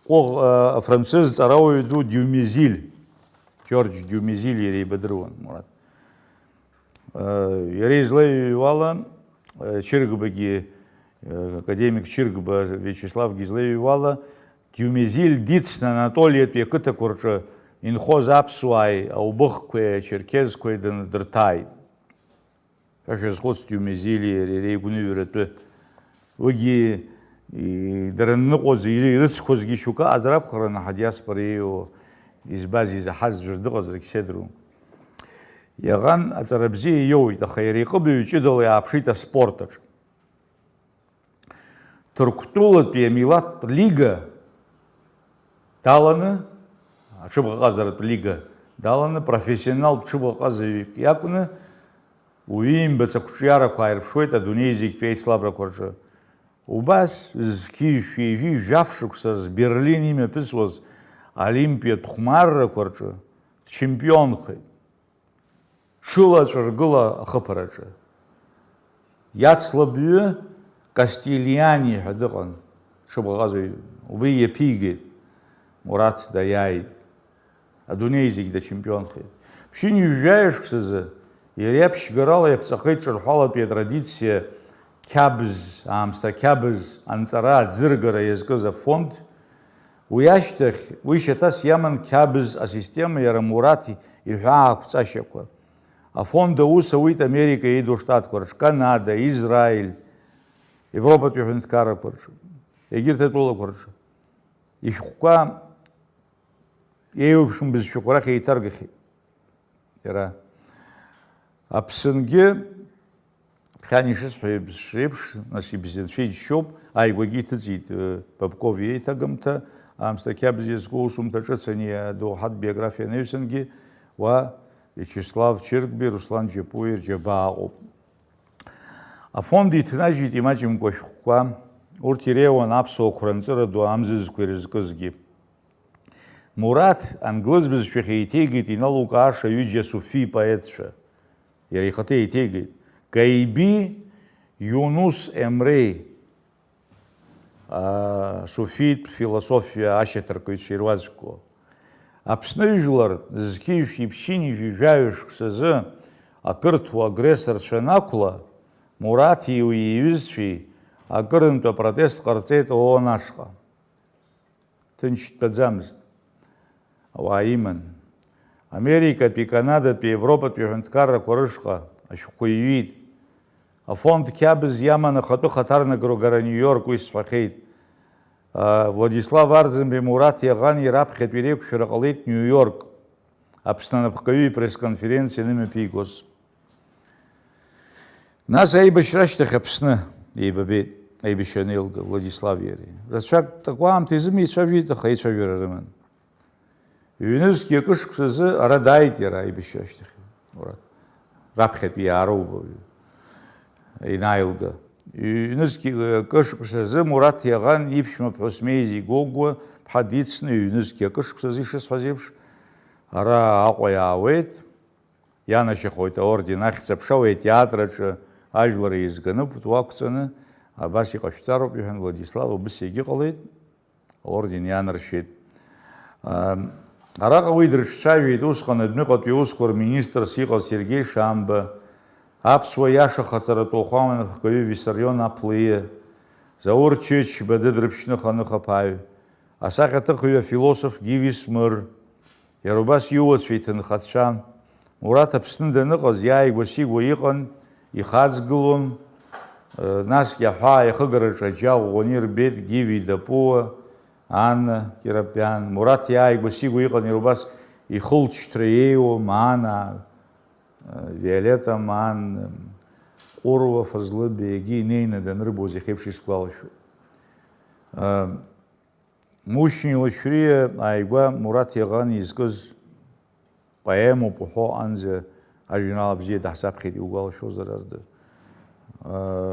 ҟәыӷ-, афранцыз ҵарауаҩ ду Дюмезиль, Џьорџь Дюмезиль иара еибадыруан, Мураҭ. Иара излаҩҩуала, Чыргбагьы, академик Чыргба Виачеславгьы излаҩҩуала, Дюмезиль дицны Анатолиатәи ақыҭақәа рҿы инхоз аԥсуааи аубыхқәеи ачерқьезқәеи дын-, дырҭааит. Ҳәа шәазхәыц, Дюмезилиа иареи реигәныҩратәы. Уигьы, и, дара ныҟәоз, иры-, ирыцқәазгьы шьоук аҟазар акәхарын, аха диаспора ииуа, избаз, изаҳаз ӡәыр дыҟазаргь сеидру. Иаӷан аҵара бзиа иоуит, аха иара иҟыбаҩ ҷыдала иааԥшит аспорт аҿы. Ҭырқәтәылатәи амилаҭтә лига даланы, аҽыбӷаҟазаратә лига даланы, профессионалтә ҽыбӷаҟазаҩык иакәны, уаҩы имбац ақәҿиарақәа ааирԥшуеит адунеи зегьтәи аицлабрақәа рҿы. Убас, зқьи жәшәи жәи жәаф шықәса рзы Берлин имҩаԥысуаз Олимпиатә хәмаррақәа рҿы дчемпионхеит. Ҽыла ҵәыргыла ахыԥараҿы. Иацлабҩы Кастилиани ҳәа дыҟан, ҽыбӷаҟазаҩ, убри иаԥигеит, Мураҭ даиааит. Адунеи зегь дачемпионхеит. Ԥшьынҩажәаҩа шықәсазы иара иаԥшьгарала иаԥҵахеит ҿырҳәалатәи атрадициа қьабз, аамсҭа қьабз анҵара аӡыргара иазкыз афонд, Уи ашьҭахь, уи шьаҭас иаман қьабз асистема иара Мураҭ иҳәаақәҵашьақәа. Афонд аус ауит Америка Еидоу Штатқәа рҿы, Канада, Израиль, Европатәи аҳәынҭқаррақәа рҿы, егьырҭ атәылақәа рҿы. Ишәҟәқәа еиуеиԥшым бызшәақәа рахь еиҭаргахьеит. Иара Аԥсынгьы, ԥхьан ишысҳәо еиԥш, еиԥш, нас ибзианцәа иџьшьоуп, ааигәагьы иҭыҵит, э, Попков иеиҭагамҭа, аамсҭа қьабз иазку аусумҭа ҿыц ани адоуҳатә биографиа анаҩсангьы, уа Виачеслав Чыргби, Руслан Џьапуи рџьабаа ыҟоуп. Афонд иҭнажьит имаҷымкәа ашәҟәқәа, урҭ иреиуан аԥсуа қәра анҵыра ду амзызқәа ирызкызгьы. Мураҭ англыз бызшәахь еиҭеигеит иналукааша ҩыџьа суфи поетцәа. Иара ихаҭа еиҭеигеит. Каиби Иунус Емреи, аа, суфитә философиа ашьаҭаркыҩцәа ируаӡәкқәоу. Аԥсны жәлар зқьи жәшәи ԥшьынҩажәи жәаҩа шықәсазы ақырҭуа агрессорцәа анақәла, Мураҭи уи иҩызцәеи акырынтә апротест ҟарҵеит ООН ашҟа. Ҭынч дтәаӡамызт. Ауаа иман. Америкатәи, Канадатәи, Европатәи аҳәынҭқаррақәа рышҟа ашәҟәқәа иҩит. Афонд қьабз иаман ахатәы хаҭарнагара Нью-Йорк, уи сҳәахьеит. А, Владислав Арӡынбеи Мураҭ иаӷани раԥхьатәи реиқәшәара ҟалеит Нью-Йорк, Аԥсны анапхгаҩы ипресс-конференциа анымҩаԥигоз. Нас аибашьра ашьҭахь Аԥсны еибабеит, аибашьра анеилга Владислав иареи. Рацәак такәы аамҭа изымеицәажәеит, аха еицәажәара рыман. Ҩнызқьи акы шықәсазы ара дааит иара аибашьра ашьҭахь, Мураҭ. Раԥхьатәи иаароуба уаҩы, ианааилга. Ҩнызқьи акы шықәсазы Мураҭ иаӷан иԥшәма ԥҳәыс Меизи Гогәуа ԥҳа дицны, ҩнызқьи акы шықәсазы, ишысҳәаз еиԥш, ара Аҟәа иаауеит. Ианашьахоит аорден Ахьӡ-аԥша уи атеатр аҿы ажәлар еизганы, ԥыҭ уақәҵаны, абас иҟашәҵароуп, иҳәан Владислав, убыс егьыҟалеит, аорден иаанаршьеит. Ам, араҟа уи дрыҿцәажәеит усҟан адәныҟатәи аусқәа рминистрс иҟаз Сергеи Шамба, аԥсуа иаша хаҵаратә уахәаманхаҩы Виссарион Аԥлиа, Заур Чычба дыдрыԥшьны ханыхаԥааҩ, асахьаҭыхҩы афилософ Гиви Смыр, иара убас иуацәа иҭынхацәа. Мураҭ Аԥсны даныҟаз иааигәа-сигәа иҟан, ихаҵгылон, насгьы аҳәаа иахыгараҿы аџьа ӷәӷәаны ирбеит Гиви Дапуа, Анна Кирапиан. Мураҭ иааигәа-сигәа иҟан иара убас ихылҵшьҭра иеиуа Маана, Виолетта Маан, Ҟәыруа Фазлыбеи егьи инеины данрыбоз иахьеиԥш исгәалашәоит. Мушьни Лашәриа ааигәа Мураҭ Иаӷан изкыз поемоуп уҳәо анӡа ажәеинраала бзиа даҳзаԥхьеит, иугәалашәозар, Арда.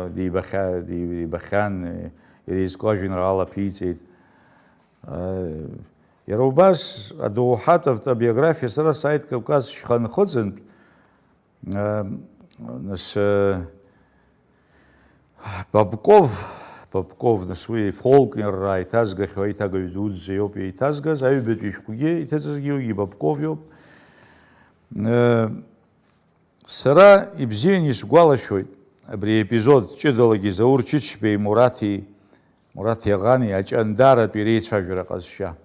Дибахьа-, ди-, дибахьан, иара изку ажәеинраала ԥиҵеит. Иара убас адоуҳатә автобиографиа сара сааит Кавказ шьха нхыҵынтә, нас, Бабков, Бабков, нас уи фолклорра аиҭазгахьоу аиҭагаҩ дуӡӡа иоуп еиҭазгаз, аҩбатәи шәҟәгьы иҭыҵызгьы уигьы Бабков иоуп. Сара ибзианы исгәалашәоит абри аепизод ҷыдалагьы Заур Чычбеи Мураҭи, Мураҭ Иаӷани аҷандаратәи реицәажәара ҟазшьа.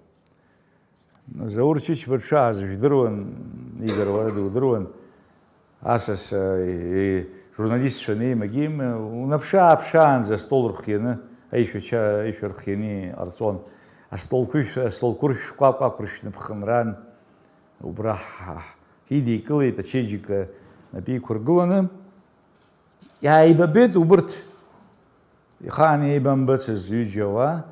Заур Чычба дшааз жәдыруан, Игор, уара дудыруан, асас, э, э, журналистцәа неимагьы, унаԥшы-ааԥшаанӡа астол рхианы, аишәача-, аишәа рхианы иҟарҵон. Астолқәышә-, астолқәыршә шкәакәа ақәыршәны ԥхынран, убра ҳ-, ҳ-, ҳидикылеит ачеиџьыка напы иқәыргыланы. Иааибабеит убырҭ, ихаан еибамбацыз ҩыџьа ауаа,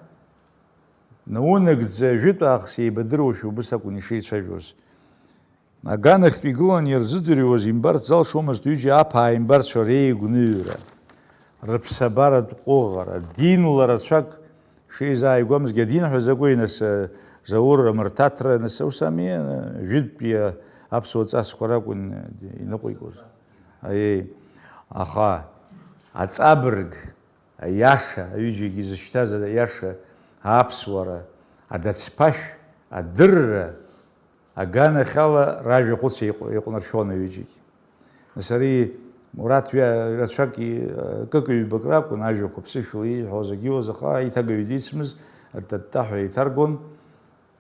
наунагӡа жәытә аахыс еибадыруашәа убыс акәын ишеицәажәоз. Аганахьтә игыланы ирзыӡырҩуаз имбарц залшомызт ҩыџьа аԥааимбарцәа реигәныҩра, рыԥсабаратә ҟәыӷара, динла рацәак шеизааигәамзгьы, адин ҳәа закәи, нас, Заур, амырҭаҭра, нас, ус ами, жәытәтәи аԥсуа ҵасқәа ракәын иныҟәигоз. Аиеи, аха аҵабырг, аиаша, аҩыџьагьы изышьҭаз аиаша, аԥсуара, адацԥашә, адырра, аганахьала ражәа хәыц еиҟә-, еиҟәнаршәон аҩыџьагьы. Нас ари Мураҭ ҩа-, рацәак и-, кык-ҩбак ракәын ажәақәа ԥсышәала ииҳәоз, агьиуаз, аха аиҭагаҩ дицмыз, аттаттаҳәа еиҭаргон.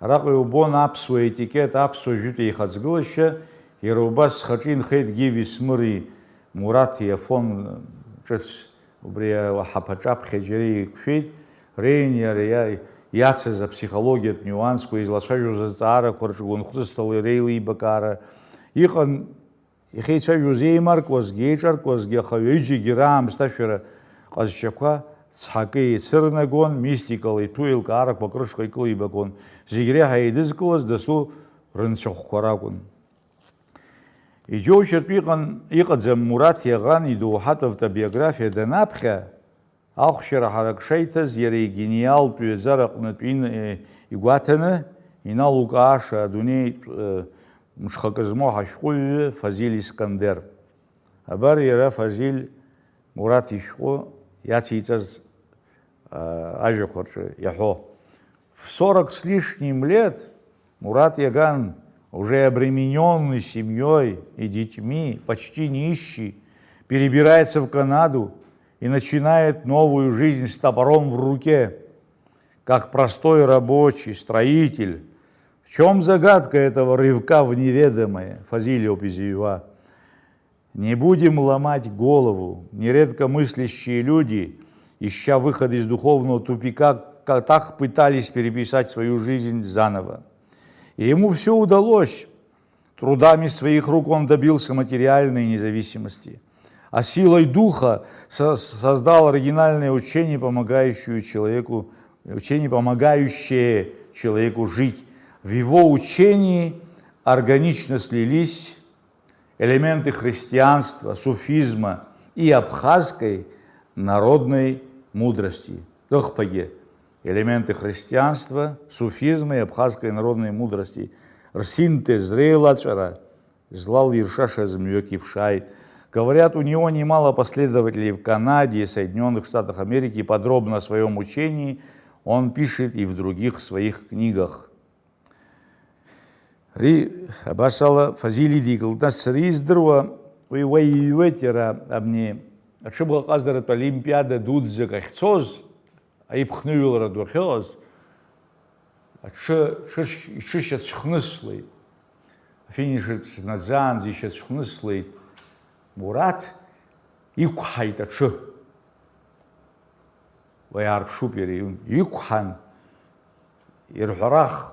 Араҟа иубон аԥсуа етикет, аԥсуа жәытә еихаҵгылашьа, иара убас схаҿы инхеит Гиви Смыри Мураҭи Афон ҿыц, убри аҳаԥаҿаԥхьа џьара еиқәшәеит, Реин иара иа-, иацыз аԥсихологиатә нюансқәа, излацәажәоз азҵаарақәа рҿы гәынхәҵысҭала иреилибакаара иҟан. Иахьеицәажәоз еимаркуазгьы, еиҿаркуазгьы, аха ҩыџьагьы раамсҭашәара ҟазшьақәа цҳакы еицырнагон, мистикала иҭәу еилкаарақәак рышҟа икылибагон, зегь реиҳа еидызкылаз дасу рынцәахәқәа ракәын. Иџьоушьартә иҟан, иҟаӡам Мураҭ Иаӷан идоуҳатә автобиографиа данаԥхьа, Ахәшьара ҳарак шеиҭаз, иара игениалтә ҩаӡара аҟнытә ин-, игәаҭаны, иналукааша адунеитә, э, мҽхакы змоу ҳашәҟәыҩҩы Фазиль Искандер. Абар иара Фазиль Мураҭ ишәҟәы иациҵаз, э, ажәақәа рҿы иаҳәо. В сорок с лишним лет Мурат Яган, уже обременённый семьёй и детьми, почти нищий, перебирается в Канаду и начинает новую жизнь с топором в руке, как простой рабочий, строитель. В чём загадка этого рывка в неведомое? Фазиль Опизиева. Не будем ломать голову. Нередко мыслящие люди, ища выход из духовного тупика, ка-, так пытались переписать свою жизнь заново. И ему всё удалось. Трудами своих рук он добился материальной независимости. А силой духа со-, создал оригинальное учение, помогающее человеку, учение, помогающее человеку жить. В его учении органично слились элементы христианства, суфизма и абхазской народной мудрости. Рыхԥагьы, элементы христианства, суфизма и абхазской народной мудрости рсинтез, реилаҵәара злалиршашаз мҩак иԥшааит. Говорят, у него немало последователей в Канаде и Соединённых Штатах Америки. Подробно о своём учении он пишет и в других своих книгах. Ари абас ала Фазиль идикылт, нас сара издыруа, уи уа иҩуеит иара абни аҽыбӷаҟазаратә олимпиада дуӡӡак ахьцоз, аиԥхныҩлара ду ахьыҟаз, аҽы, ҽыш-, иҽышьацәхныслеит. Афиниш аҿы днаӡаанӡа ишьацәхныслеит. Мураҭ иқәҳаит аҽы. Уа иаарԥшуп иара иҩ-, иқәҳан, ирҳәарах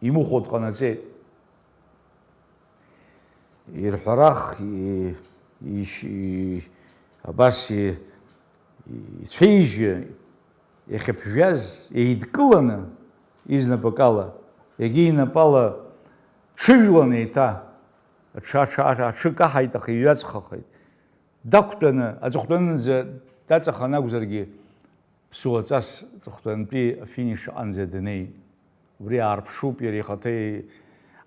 имыхәо дҟанаҵеит. Ирҳәарах и-, иш-, и-, абас и-, ицәеижьы иахьыԥжәаз еидкыланы изнапык ала, егьи инапала дҽыжәлан еиҭа аҽы, аҽы, аҽы, аҽы каҳаит, аха иҩаҵхахеит. Дақәтәаны, аҵыхәтәанынӡа даҵахан акәзаргьы, ԥсуаҵас аҵыхәтәантәи афиниш аҟынӡа днеит. Убри аарԥшуп иара ихаҭа,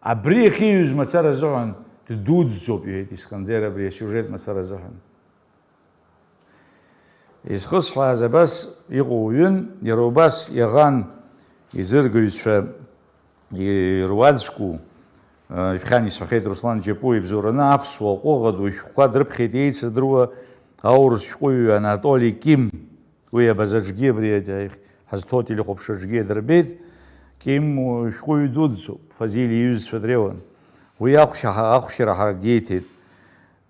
абри иахьиҩыз мацара азыҳәан ддуӡӡоуп, иҳәеит Искандер абри асиужет мацара азыҳәан. Изхысҳәааз абас иҟоу уаҩын, иара убас иаӷан изыргаҩцәа ируаӡәку, ишәхьан исҳәахьеит Руслан Џьапуа ибзоураны, аԥсуа ҟәыӷа ду шәҟәқәа дрыԥхьеит еицырдыруа аурыс шәҟәыҩҩы Анатоли Ким. Уи абазаҿгьы, абри ҳазҭоу ателехәаԥшраҿгьы дырбеит. Ким шәҟәыҩҩы дуӡӡоуп, Фазиль иҩызцәа дреиуан. Уи ахәшьа-, ахәшьара ҳарак диеиҭеит.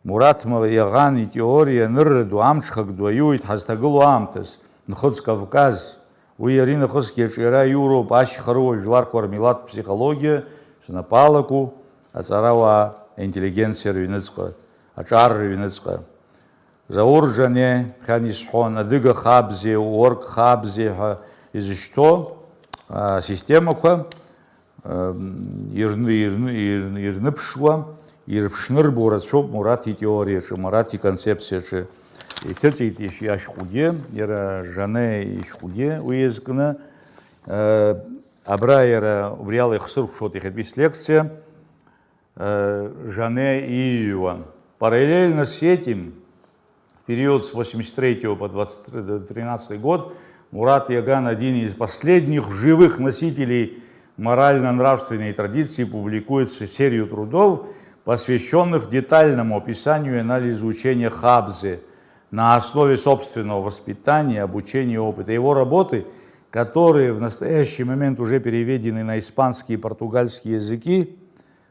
Мураҭ ма-, иаӷан итеориа анырра ду, амҽхак ду аиуит ҳазҭагылоу аамҭаз, Нхыҵ Кавказ. Уи иара инахысгьы аҿиара аиуроуп ашьхарыуа жәларқәа рмилаҭтә ԥсихологиа знапы алаку аҵарауаа, аинтеллигенциа рыҩныҵҟа, аҿар рыҩныҵҟа. Заур Џьанеа, ԥхьан исҳәон, адыга хаабзиа, уорк хаабзиа ҳәа изышьҭоу, аа, системақәа, ам, ирны-, ирны-, ирны-, ирныԥшуа, ирыԥшнырбо рацәоуп Мураҭ итеориаҿы, Мураҭ иконцепциаҿы. Иҭыҵит ишә-, ашәҟәгьы, иара Џьанеа ишәҟәгьы уи иазкны, э, абра иара убри ала ихсыркәшоит иахьатәи слекциа. Э, Џьанеа ииҩуа. Параллельно с этим, в период с восемьдесят третьего по двадцать тринадцатый год, Мурат Яган, один из последних живых носителей морально-нравственной традиции, публикует с-, серию трудов, посвящённых детальному описанию и анализу учения Хабзе на основе собственного воспитания, обучения и опыта. Его работы, которые в настоящий момент уже переведены на испанский и португальский языки,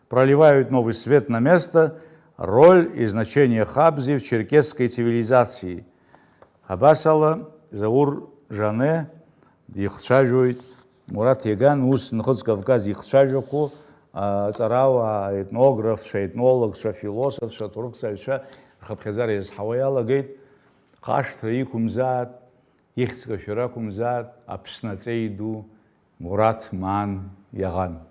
проливают новый свет на место, роль и значение Хабзи в черкесской цивилизации. Абас ала, Заур Џьанеа дихцәажәоит, Мураҭ Яган ус Нхыҵ Кавказ ихцәажәақәоу, а, аҵарауаа, аетнографцәа, аетнологцәа, афилософцәа, аҭоурыхҭҵааҩцәа рхыԥхьаӡара иазҳауа иалагеит, хашҭра иқәымзааит, ихьӡ кашәара ақәымзааит, Аԥсны аҵеи ду, Мураҭ Маан Иаӷан.